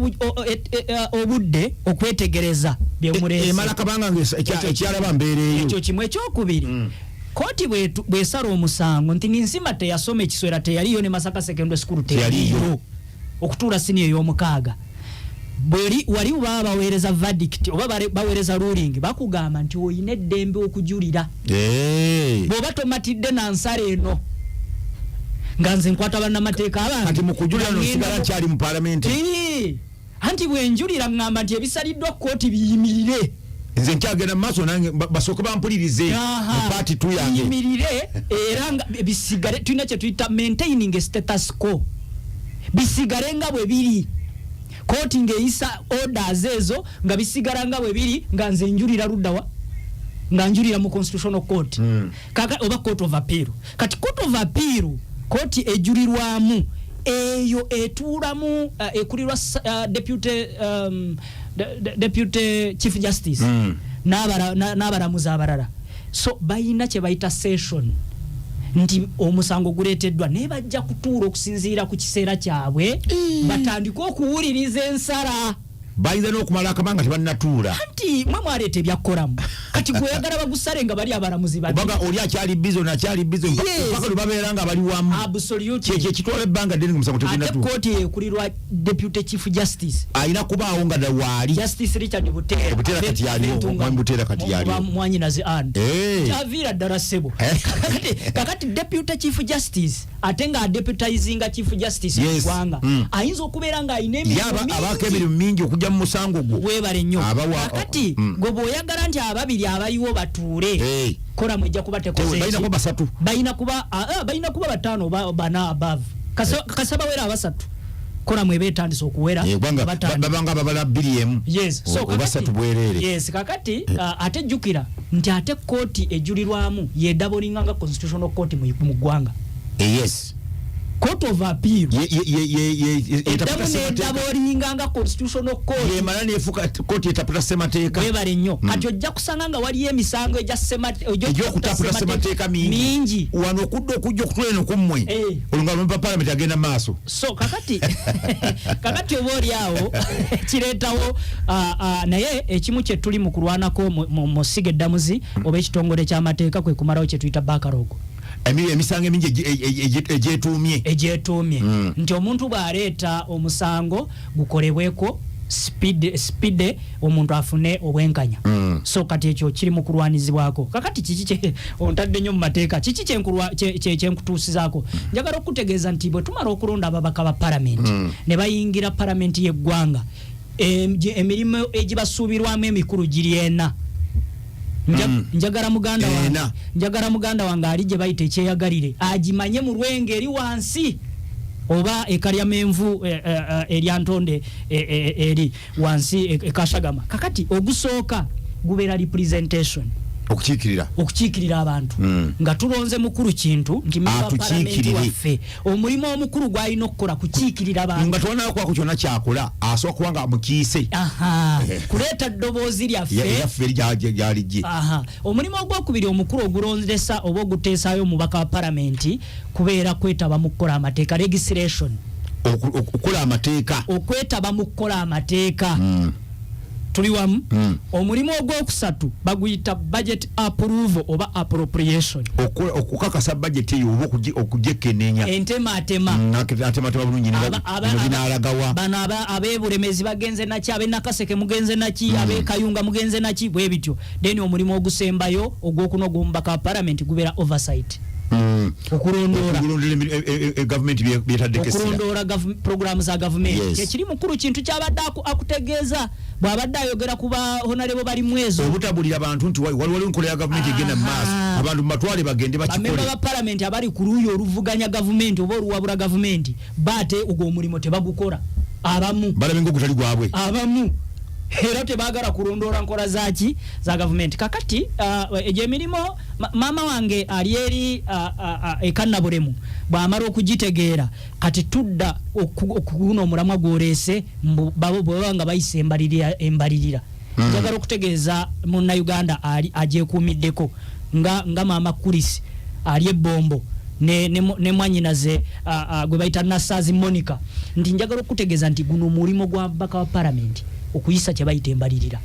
obudde okwetegereza byemuleese. Emala kabanga nga ekyalaba mbeera eyo. Ekyo kimu. Ekyokubiri, kooti bwesala omusango nti Ninsima teyasoma, ekiswera teyaliyo, ne Masaka Secondary School teyaliyo Teyaliyo. okutuula siniya ey'omukaaga, bweri wali baba baweereza verdict oba baweereza ruling, bakugamba nti oyina eddembe okujulira. Bw'oba tomatidde na nsala eno, nga nze nkwata bannamateeka abange, Kati mu kujulira nga nosigala ngenda nkyali mu palamenti. Anti bwenjulira ŋŋamba nti ebisaliddwa kooti biyimirire. Nze nkyagenda mu maaso nange basooke bampulirize mu part 2 yange. Biyimirire era nga bisigale, tulina kye tuyita maintaining a status quo, bisigale nga bwe biri. Kooti ng'eyisa orders ezo nga bisigala nga bwe biri, nga nze njulira luddawa? Nga njulira mu Constitutional Court. Kaka, oba Court of Appeal. Kati Court of Appeal, kooti ejulirwamu eyo etuulamu ekulirwa deputy chief justice n'abalamuzi abalala. So bayina kye bayita session, nti omusango guleeteddwa, naye bajja kutuula okusinziira ku kiseera kyabwe batandike okuwuliriza ensala. Bayinza n'okumala akabanga tebannatuula. Anti mwe mwaleeta ebyakkolamu, kati gweyagala bagusale nga bali abalamuzi babiri. Kubanga oli akyali busy, ono akyali busy, mpaka lwe babeera nga bali wamu. Absolutely. Kyekyo ekitwala ebbanga ddene nga omusango Ate tegunnatuuka. kooti ekulirwa deputy chief justice. Alina kubaawo nga waali. Justice Richard Buteera. Buteera kati yaliwo, Abentunga. Mwami Buteera kati yaliwo. Mwanyinaze Ann. Kyaviira ddala ssebo. Kakati deputy chief justice, ate nga adeputizinga chief justice mu ggwanga, ayinza okubeera ng'alina emirimu Yaba mingi. abaako emirimu mingi okujja mu musango gwo. Weebale nnyo. Kakati gwe bw'oyagala nti ababiri abaliwo batuule, koramu ejja kuba tekoze Balina ki? kuba basatu. Balina kuba bataano oba bana above. Kasa bawera abasatu, koramu eba etandise okuwera. Kubanga Bataano. babanga babala 2 emu. Yes. So, Oba satu bwereere. Yes, kakati ate jjukira nti ate kooti ejulirwamu yedoublinga nga Constitutional Court mu ggwanga. Court of Appeal Ye eddamu etaputa ssemateeka. nedoublinga nga Constitutional Court. Yemala nefuuka kooti etaputa ssemateeka. Webale nnyo. Kati ojja kusanga nga waliyo emisango egya egy'okutapula ssemateeka mingi. Mingi. Wano okudda okujja okutula eno kummwe, olwo nga lwempa palamenti agenda mu maaso. So kakati oba oli awo kireetawo naye ekimu kye tuli mu kulwanako mu ssiga eddamuzi oba ekitongole ky'amateeka kwe kumalawo kye tuyita backlog. Emisango emingi egyetuumye. Egyetuumye, nti omuntu bw'aleeta omusango gukolebweko speed, speed, omuntu afune obwenkanya. So kati ekyo kiri mu kulwanizibwako. Kakati kiki kye ontadde nnyo mu mateeka, kiki kyenkutuusizaako? Njagala okutegeeza nti bwe tumala okulonda ababaka ba palamenti ne bayingira palamenti y'eggwanga, emirimu egibasuubirwamu emikulu giri ena. Njagala muganda wange, Ena. njagala muganda wange ali gye bayita ekyeyagalire agimanye mu lwenge eri wansi oba ekalyamenvu eryantonde eri wansi ekashagama. Kakati ogusooka gubeera representation. Okukiikirira. Okukiikirira abantu. Nga tulonze mukulu kintu nti member wa parliament Atukiikirire. waffe, omulimu omukulu gw'alina okukola kukiikirira bantu. Nga tewanakwako kyonna kyakola, asooka kuba nga mukiise. Aha, kuleeta ddoboozi lyaffe. Yaffe eri gyalijje. Aha. Omulimu ogwokubiri omukulu ogulondesa oba oguteesaayo omubaka wa palamenti kubeera kwetaba mu kukola amateeka, legislation. Okukola amateeka. Okwetaba mu kukola amateeka. Tuli wamu? Omulimu ogwokusatu baguyita budget approval oba appropriation. Okukakasa budget eyo oba okugyekenneenya. Entematema. Atematema bulungi bino binaalagawa. Bano ab'ebulemezi bagenze naki, ab'enakaseke mugenze naki, ab'ekayunga mugenze naki, bwe bityo. Then omulimu ogusembayo ogwokuna ogw'omubaka wa palamenti gubeera oversight. Okulondoola. Okulondoola gavumenti byetaddeko essira. Okulondoola programu za gavumenti. Kyekiri mukulu kintu kyabadde akutegeeza bw'abadde ayogera ku ba honorable bali mwezo. Obutabulira bantu nti waliwo enkola ya gavumenti egenda mu maaso, abantu mubatwale bagende bamemba bakikole. Ba palamenti abali ku luuyi oluvuganya gavumenti oba oluwabula gavumenti, baate ogwo omulimu tebagukola abamu. Balabe ngaogutali gwabwe. Abamu era tebaagala kulondoola nkola zaki za gavumenti. Kakati egyo emirimu maama wange ali eri ekannabulemu bw'amala okugitegeera, kati tudda okuguna omulamwa gwoleese mbu bwe baba nga bayisa embalirira. Njagala okutegeeza munnayuganda ali agyekuumiddeko nga maama Kuris ali ebbombo ne mwanyinaze gwe bayita Nasazi Monica, nti njagala okutegeeza nti guno mulimu gwa mubaka wa palamenti okuyisa kye bayita embalirira.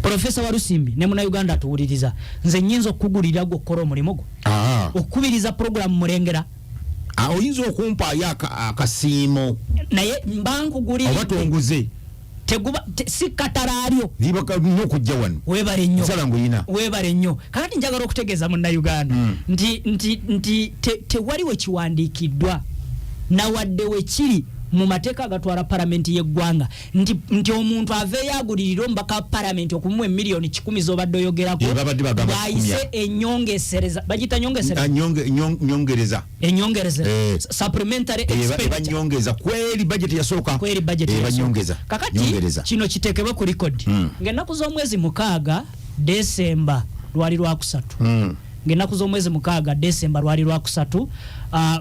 Profesa Walusimbi ne munnayuganda atuwuliriza, nze nyinza okukugulira gwe okukola omulimu gwo okukubiriza puroguramu mulengera. Ah, oyinza okumpaayo akasiimo. Naye mba nkugulira. Oba tonguze. Teguba si katalaalyo. Nina okujja wano. Webale nnyo. Nsala nguyina. Webale nnyo. Kakati njagala okutegeeza munnayuganda nti tewali we kiwandiikiddwa nawadde wekiri mu mateeka agatwala palamenti y'eggwanga nti omuntu aveeyo agulirire omubaka wa palamenti okumuwa emiliyoni 100 z'obadde oyogerako. Eh, babadde bagamba bw'ayise kikumi. Enyongesereza bagiyita nyongesereza. Ah, nyongereza. Enyongereza. Eh. Supplementary Eh, expenditure. Banyongeza kweri budget yasooka. Kweri budget Eh, yasooka. banyongeza. Kakati Nyongereza. kino kitekebwe ku record ng'ennaku z'omwezi 6 Desemba lwali lwakusatu, ng'ennaku z'omwezi 6 Desemba lwali lwakusatu,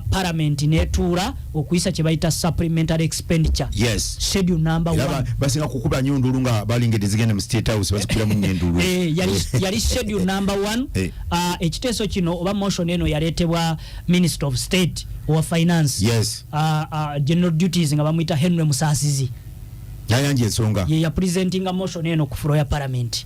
palamenti netuula okuyisa kye bayita supplementary expenditure schedule number Era 1. basinga kukuba nnyo ndulu nga balingedde zigenda mu State House, bazikubiramu nnyo endulu. Eh, yali schedule number 1. Ekiteeso kino oba motion eno yaleetebwa Minister of State owa Finance, general duties, nga bamuyita Henry Musasizi. Nayanja ensonga. Ye yapresentinga motion eno ku floor ya parliament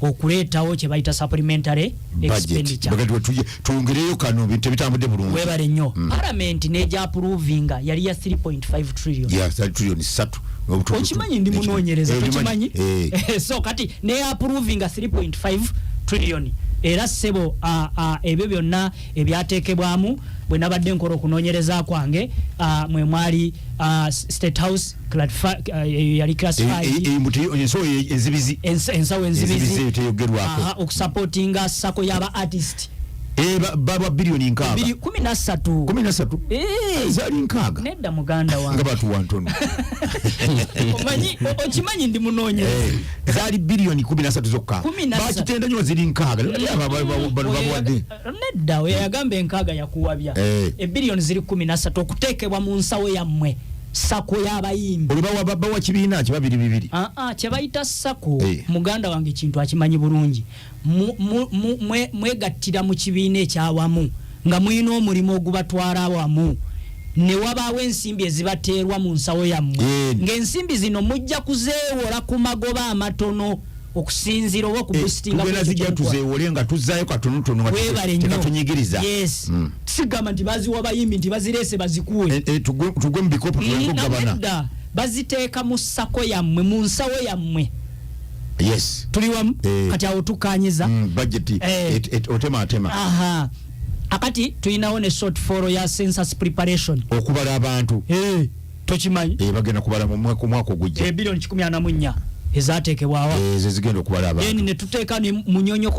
okuleetawo kye bayita supplementary Budget. expenditure. Bagati twongereyo kano, bintu tebitambudde bulungi. Webale nnyo. Parliament neja approvinga, yali ya 3.5 trillion. Yeah, zali trillion 3. Okimanyi ndi munoonyereza. Eh, tokimanyi? Eh. So kati ne approvinga 3.5 trillion. Era ssebo, ebyo byonna ebyateekebwamu bwe nabadde nkola okunoonyereza kwange, mwe mwali State House yali classified. Eh, eh, ensawo enzibizi. Ensawo enzibizi. Enzibizi eyo teyogerwako. Aha, okusupportinga sako y'aba artist. Eh, babwa biliyoni 60. 13. 13. Eh. Zaali 60. Nedda, muganda wange. Nga batuwa ntono. Okimanyi ndi munoonyereza. Eh, zaali biliyoni 13 zokka. 13. Bakitenda nnyo ziri 60. Bano babuwadde. Nedda, oyo yagamba 60 yakuwabya. Eh. Ebiliyoni ziri 13 okuteekebwa mu nsawo yammwe, sako y'abayimbi. Olwo bawa kibiina ki? Babiri bibiri. Ah, ah, kye bayita sako, Eh. muganda wange, kintu akimanyi bulungi. Mwegattira mu kibiina ekyawamu nga mulina omulimu ogubatwala awamu, ne wabaawo ensimbi ezibateerwa mu nsawo yammwe, ng'ensimbi zino mujja kuzeewola ku magoba amatono okusinziira oba okuboostinga. Tugenda zijja tuzeewole nga tuzaayo katonotono nga Webale nnyo. tekatunyigiriza. Yes. Sigamba nti baziwa bayimbi nti bazireese bazikuwe. Eh, eh, tugwe mu bikopo tuleke okugabana. Nedda, baziteeka mu sako yammwe, mu nsawo yammwe. Tuli wamu? Eh. Kati awo tukanyiza. Budget Eh. otematema. Aha, akati tulinawo ne shortfall ya census preparation. Okubala abantu. Eh, tokimanyi? Eh, bagenda kubala mu mwaka ogujja. Ebiliyoni 144 ezateekebwawo. Eh, ezo zigenda okubala Then abantu. ne tuteeka ne Munyonyo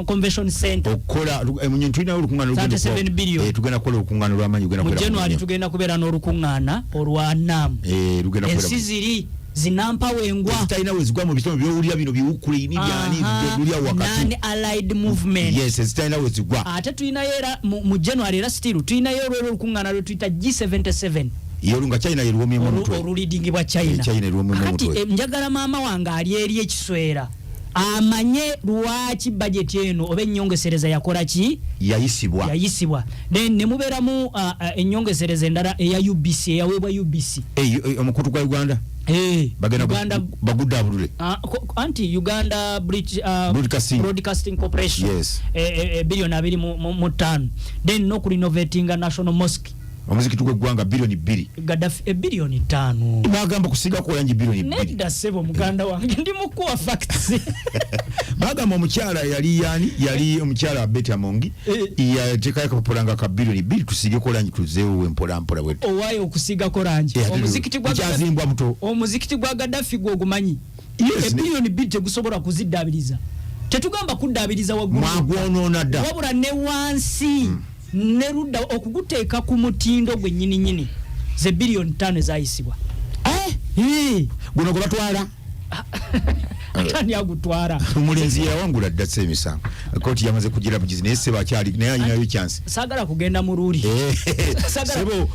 Convention Center. Okukola Munyonyo tulinawo olukuŋŋaana olugenda 37 billion. Eh, tugenda kukola olukuŋŋaana olw'amaanyi lugenda Mu kubeera mu January Munyonyo. tugenda kubeera n'olukuŋŋaana olwa NAM. Eh, lugenda kubeera Ensi ziri zinampawengwa. Ezitalina we zigwa mu bitone byowulira bino biwukulini byani lulya wakati. Non allied movement. Yes, ezitalina we zigwa. Ate tulinayo era mu January era still tulinayo olwero olukuŋŋaana lwe tuyita G77. Yolu nga China yeruwomyemu omutwe. Olulidingibwa China. Eh, China eruwomyemu Kakati, omutwe. njagala maama wange ali eri ekiswera amanye lwaki bajeti eno oba ennyongesereza yakola ki. Yayisibwa. Yayisibwa. Then ne mubeeramu ennyongesereza endala eya UBC, eyaweebwa UBC. Eh, omukutu gwa Uganda. Eh, bagenda Uganda baguddaabulule. Anti Uganda British, Broadcasting. Broadcasting Corporation. Yes. Biliyoni 25. Then nokurenovatinga National Mosque. Omuzikiti gw'eggwanga 2 billion. Gaddafi 5 billion. Bagamba kusigako langi 2 billion. Nedda ssebo, muganda wange, ndi mukuwa facts. Bagamba omukyala yali yani, yali omukyala Betty Amongi, yateekayo akapapula nga ka 2 billion tusigeko langi, tuzeewo mpola mpola bwe. Owaayo okusiigako langi? Omuzikiti gwa Kyazimbwa buto. Omuzikiti gwa Gaddafi gwogumanyi? Yes. 2 billion tegusobola kuziddaabiriza. Tetugamba kuddaabiriza waggulu. Mwagwonoona dda. Wabula ne wansi ne ludda okuguteeka ku mutindo gwe nnyini ze 5 billion ezayisibwa. Eh. Guno gwe batwala. Ate ani agutwala? Omulenzi yawangula dda se emisango, kooti yamaze kugira bugizi, naye sebo akyali naye alinayo chance. Saagala kugenda mu ruling. Sebo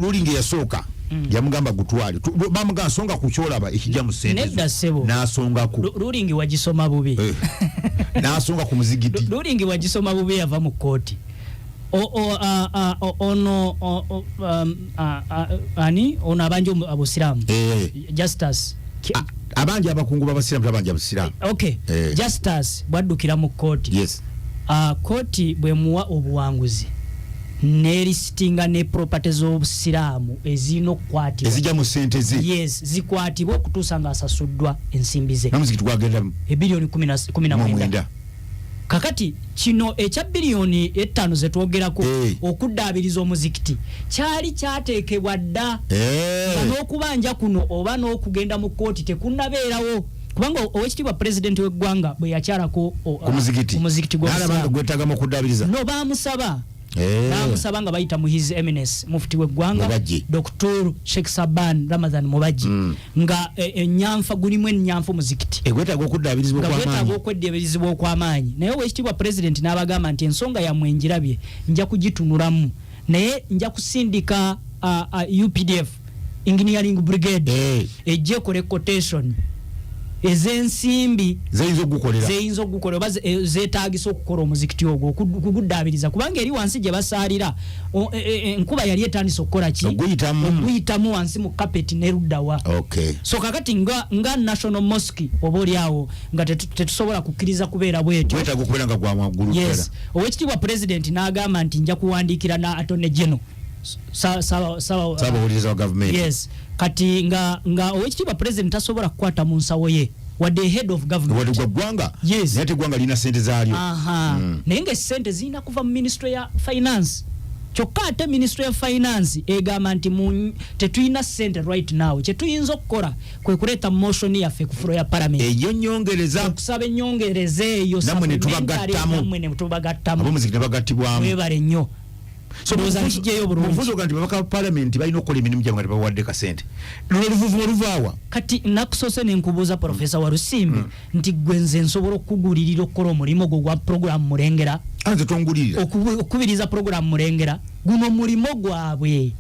ruling eyasooka yamugamba gutwale. Bamugamba songa ku kyolaba ekijja mu sente zo. Nedda ssebo. N'asongako. Ruling wagisoma bubi. N'asonga ku muzigiti. Ruling wagisoma bubi, yava mu kooti. Ono ani ono abanja abusiraamu? Justus Abanja abakungu b'abasiraamu, tabanja abasiraamu. Okay. Justus bwaddukira mu kooti, kooti bwemuwa obuwanguzi nerisitinga ne property z'obusiraamu ezirina okukwatibwa. Ezijja mu sente ze. Yes, zikwatibwa okutuusa ng'asasuddwa ensimbi ze. N'omuzikiti gwagendamu. 19 billion. 90. Kakati kino ekya 5 billion zetwogerako, okuddaabiriza omuzikiti, kyali kyateekebwa dda nga n'okubanja kuno oba n'okugenda mu kooti tekunnabeerawo, kubanga owekitiibwa pulezidenti w'eggwanga bwe yakyalako ku muzikiti, ku muzikiti n'alaba nga gw'obusiraamu, gwetagamu okuddabiriza. No, baamusaba, bamusaba nga bayita mu His Eminence Mufuti w'eggwanga Mubajje. Dr Sheikh Saban Ramadhan Mubajje, nga enyanfa gulimu enyanfa omuzikiti. Gwetaaga okuddaabirizibwa nga gwetaaga okw'amaanyi. Okweddabirizibwa okw'amaanyi, naye owekitiibwa pulezidenti n'abagamba nti ensonga yammwe njirabye, nja kugitunulamu, naye nja kusindika UPDF Engineering Brigade ejje ekole quotation ez'ensimbi zeyinza okugukolera. Zeyinza okugukola oba zeetagisa okukola omuzikiti ogwo, okuguddaabiriza, kubanga eri wansi gye basaalira enkuba yali etandise okukola ki? Okuguyitamu. Okuguyitamu wansi mu kapeti neruddawa. So kakati nga National Mosque oba oliawo nga tetusobola kukkiriza kubeera bwetyo. Gwetaaga okubeera nga gwa waggulu. Yes, owekitiibwa pulezidenti n'agamba nti nja kuwandiikira na Attorney General. Saabawolereza wa gavumenti. Yes, kati nga owekitiibwa pulezidenti tasobola kukwata mu nsawo ye wadde head of government. Wadde gwa ggwanga. Yes. Naye ate eggwanga lirina sente zaalyo. Aha. Naye nga esente zirina kuva mu ministry ya finance, kyokka ate ministry ya finance egamba nti tetulina sente right now, kyetuyinza okukola kwe kuleeta motion yaffe ku floor ya parliament eyo nyongereza. Okusaba ennyongereza eyo Nammwe ne supplementary, tubagattamu. nammwe ne tubagattamu. Ab'omuzikiti ne bagattibwamu. Mwebale nnyo. So, Ndowooza nkiggyeyo bulungi. mubufuzi oga nti babaka ba palamenti balina okukola emirimu gyabwe nga tebawadde kasente, luno oluvuvumo luvaawa? Kati nakusoose nenkubuuza, Profesa Walusimbi, nti gwe nze nsobola okukugulirira okukola omulimu gwo gwa program Mulengera? Anze tongulirira. Okukubiriza program Mulengera, guno mulimo gwabwe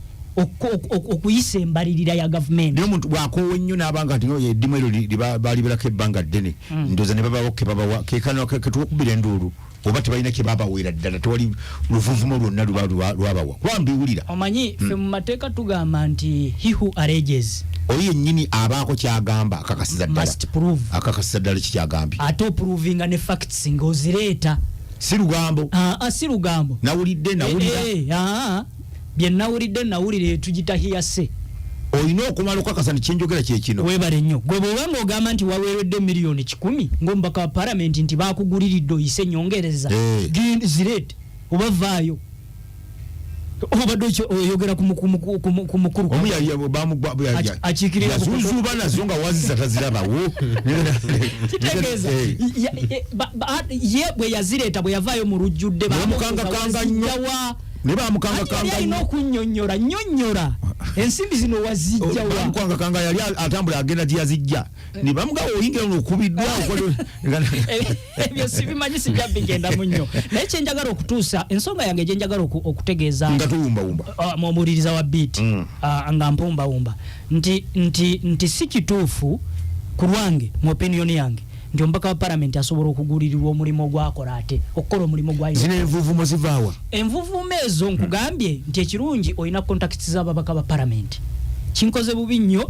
okuyisa embalirira ya gavumenti. Naye omuntu bwakoowa ennyo n'abanga nti "Oyo eddimu eryo baliberako ebbanga ddene," ndowooza ne babawo kebabawa kekano ketuwokubira enduulu, oba tebalina kye babaweera ddala, tewali luvuvumo lwonna luba lwabawa, kuba mbiwulira. Omanyi ffe mu mateeka tugamba nti he who alleges Oyo yennyini abaako kyagamba akakasiza ddala. must prove. Akakasiza ddala kikyagambye. Ate oprovinga ne facts ng'ozireeta. Si lugambo. Ah, ah, si lugambo. Nawulidde, nawulira. Eh, bye nawulidde, nawulire tugita hearsay. Olina okumala okukakasa nti kyenjogera kyekino. Weebale nnyo. Gwe bw'oba ng'ogamba nti waweeredde 100 miliyoni ng'omubaka wa palamenti nti bakuguliridde oyise ennyongereza, zireete oba vaayo obadde oyogera ku mukulu. Omu yali Akiikirira yazuuzuuba nazo nga wazisa tazirabawo. Kitegeeza ye bwe yazireeta, bwe yavaayo mu lujjudde, Bamukangakanga nnyo. wazijjawa? Ne Anti yali bamukangakanga alina nnyo. okunnyonnyola, nnyonnyola ensimbi zino wazijjawa? Bamukangakanga, yali atambula agenda gye yazijja ne bamugawa oyingira okubiddwa. Ebyo sibimanyi, sijja bigendamu nnyo, naye kyenjagala okutuusa, ensonga yange gyenjagala okutegeeza nga tuwumbawumba omuwuliriza wa Beat, nga mpumbawumba nti si kituufu ku lwange, mu opinion yange, nti omubaka wa palamenti asobola okugulirirwa omulimu gwakola ate okukola omulimu gwa Zino envuvumo zivaawa? Envuvumo ezo nkugambye nti ekirungi olina contacts z'ababaka ba palamenti. Kinkoze bubi nnyo.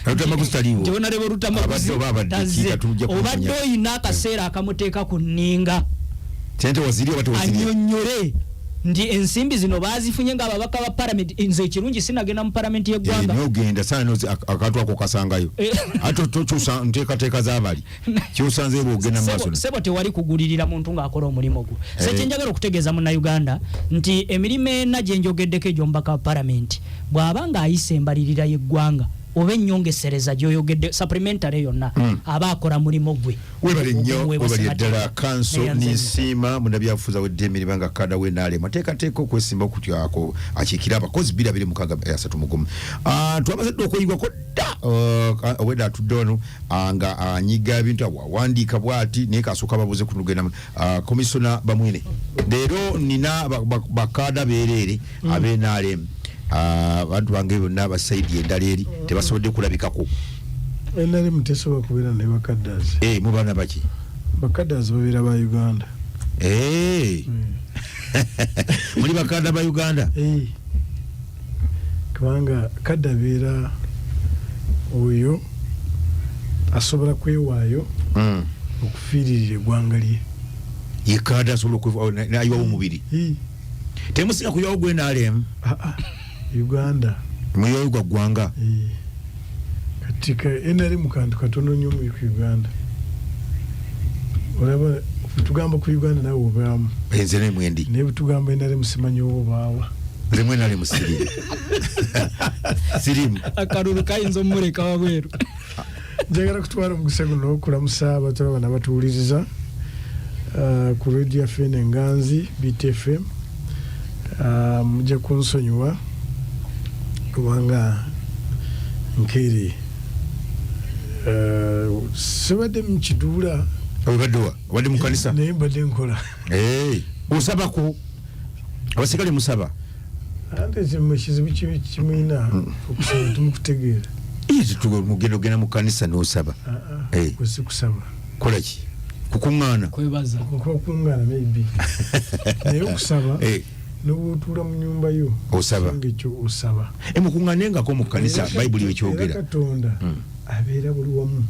Lutamaguzi taliiwo. Nti Honorable Lutamaguzi Abadde oba abadde tazze. kiika tujja kumanya. Obadde oyina akaseera akamuteeka ku nninga Sente waziri oba tewaziri? annyonnyole. Nti ensimbi zino bazifunye nga ababaka ba palamenti. Nze ekirungi sinagenda mu palamenti y'eggwanga. Naye ogenda sana akantu ako kasangayo. Ate tokyusa nteekateeka z'abali kyosanze bwogenda mu maaso. Sebo, tewali kugulirira muntu ng'akola omulimu gwo. Se kyenjagala okutegeeza Munnayuganda nti emirimu ena gye njogeddeko egy'omubaka wa palamenti, bw'aba ng'ayisa embalirira y'eggwanga oba ennyongesereza gy'oyogedde, supplementary yonna, aba akola mulimu gwe. Webale nnyo. Ogumuweebwa Webale ssemateeka. ddala kanso. Neyanze nnyo. Ninsiima munnabyabufuzi awedde emirimu nga kada w'NRM ateekateeka okwesimba okutyako akiikire abakozi 2026 31. Twamaze dda okweyigwako dda. Obwedda atudde wano nga anyiga ebintu awo, awandiika bwati, naye kasooka babuze kutugenda. Komisona Bamwine, leero nina bakada beereere ab'NRM. Abantu bange bonna abasaidi endala eri tebasobodde kulabikako. NRM tesobola kubeera ne bakaddazi. Mubaana baki? Bakaddazi babeera ba Uganda. Muli bakada ba Uganda? Kubanga kadde abeera oyo asobola kwewaayo okufiiririra eggwanga lye. Ye kada asobola nayiwawo omubiri? Temusinga kuyiwawo gwe NRM? Ah, ah, Uganda. Muyiwawo gwa ggwanga. Kati ka NRM kantu katono nnyo mu ku Uganda. Olaba tugamba ku Uganda nawe obaamu. Nze ne mwendi. Naye bwetugamba NRM simanyi oba obaawa. Nze mu NRM sirimu. Akalulu kayinza omuleka wabweru. Njagala kutwala omukisa guno okulamusa abatulaba nabatuwuliriza ku radio yaffe eno enganzi BTFM. Mujja kunsonyiwa kubanga nkeere, sibadde mukiduula. Obaddewa? Obadde mu kanisa? Naye mbadde nkola. Osabako? Abasigale musaba? Ante ekizibu kimwina okusaba tumukutegeera. Mugenda ogenda mu kanisa n'osaba. Kwesi kusaba. Kola ki? Kukuŋŋaana? Kwebaza. Kuba kuŋŋaana maybe, naye okusaba nobwotuula mu nyumba yo Osaba. nga ekyo osaba. Mukuŋŋaanengako mu kanisa. Bayibuli Era ekyogera. Katonda abeera buli wamu.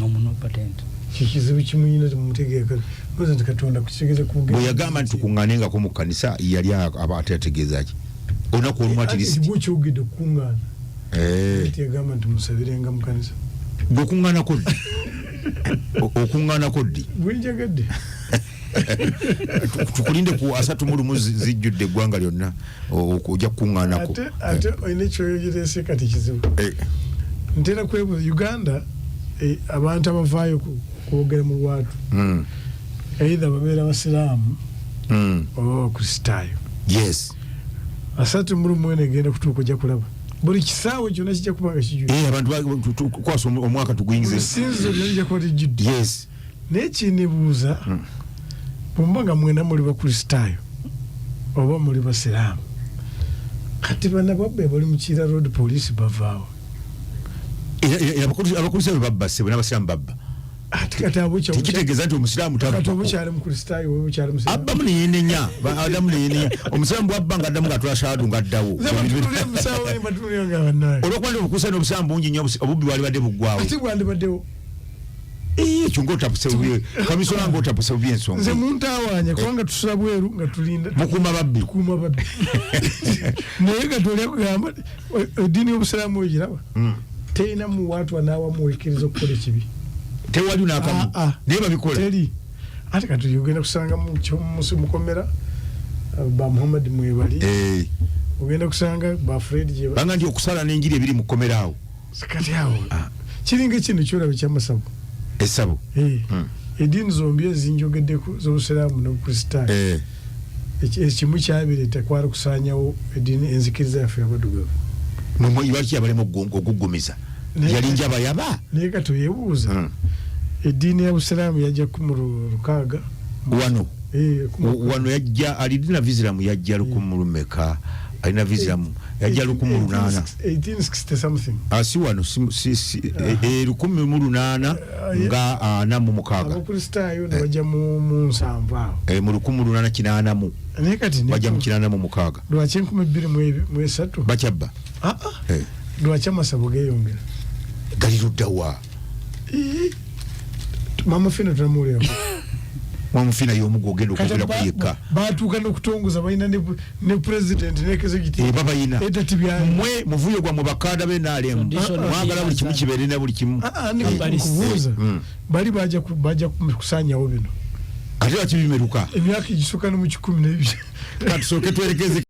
Omnipotent. Kikizibu kimuyina temumutegeera oza nti Katonda kukitegeza. Bwe yagamba nti tukuŋŋaanengako mu kanisa, yali aba ate ategeeza ki? Olunaku olumu at least. Gwokyogedde okukuŋŋaana, yagamba nti musabirenga mu kanisa. Gwe okuŋŋaanako ddi? Okuŋŋaanako ddi? Bwenjagadde. Tukulinde ku 31, zijjudde eggwanga lyonna, ojja kukuŋŋaanako. Ate olina ekyoyogerese kati kizibu. Ntera kwebuuza Uganda, abantu abavaayo kwogera mu lwatu either babeera basiraamu oba bakristaayo. 31 eno egenda kutuuka, ojja kulaba buli kisaawe kyonna kijja kuba nga kijjudde. Abantu kwasa omwaka tuguyingize. Buli sinzizo lyonna lijja kuba lijjudde. Naye kinibuuza, bwemuba nga mwena muli bakristaayo oba muli basiraamu, kati bana babbe bali mu Kiira Road Police bavaawo? Era abakristaayo babba ssebo, n'abasiraamu babba. Ate kati abo Tekitegeeza nti omusiraamu kati tabbako. oba okyali mukristaayo oba okyali musiraamu? Abbamu neyenenya, addamu neyenenya. Omusiraamu bwabba nga addamu ngaatula shahadu nga addawo. Nze batunuulira musawo, batunuulira nga bannange. Olwokuba nti obukristaayo n'obusiraamu bungi nnyo, obubbi bwali badde buggwawo. Ate bwandibaddewo. Ekyo ngaotapuse bubi, kamisona, ngaotapuse bubi ensonga. Nze muntawaanya kubanga tusula bweru nga tulinda. Mukuuma babbi. Tukuuma babbi, naye nga toli akugamba eddiini y'obusiraamu ogiraba terina muwaatwa n'awamu wekkiriza okukola ekibi. Tewali n'akamu. Ah, ah. Naye babikola. Teri. Ate kati ogenda kusanga mukomera ba Muhammad mwebali, ogenda kusanga ba Fred gye Banga nti okusala n'enjiri ebiri mu kkomera awo. Kati awo kiringa ekintu kyolaba ekyamasabo. Essabo. Eddiini zombi ezinjogeddeko, z'obusiraamu n'obukristaayo, ekimu kyabireeta kwali kusaanyawo eddiini, enzikiriza yaffe abaddugavu. Mwe lwaki yabalema okuggumiza? Yali njaba yaba. Naye kati oyebuuza, eddiini ya busiraamu yajja 1600. Wano? 1600. Wano yajja, alina visiramu yajja lukumu lumeka? Alina visiramu yajja 1800. 1860 something. Ah, si wano, si, 1846. Abakristaayo ne bajja mu 70 awo. Mu 1880. Naye kati Bajja mu 86. lwaki 2003 Bakyabba. Ah, ah. Lwaki amasabo geeyongera? Gali luddawa? Ii, Mama Fina tunamuwulirako. Mwamufina y'omu gwogenda Kati okwogerako yekka. Batuuka n'okutongoza, balina ne president ne executive. Eh, babayina. Edda tibyali. Mwe muvuyo gwammwe bakada b'NRM Condition mwagala buli kimu kibeere na buli kimu. Ah, ah, nkubuuza, bali bajja kusaanyawo bino. Ate lwaki bimeruka? Emyaka egisukka ne mu 12. Katusooke twerekeze.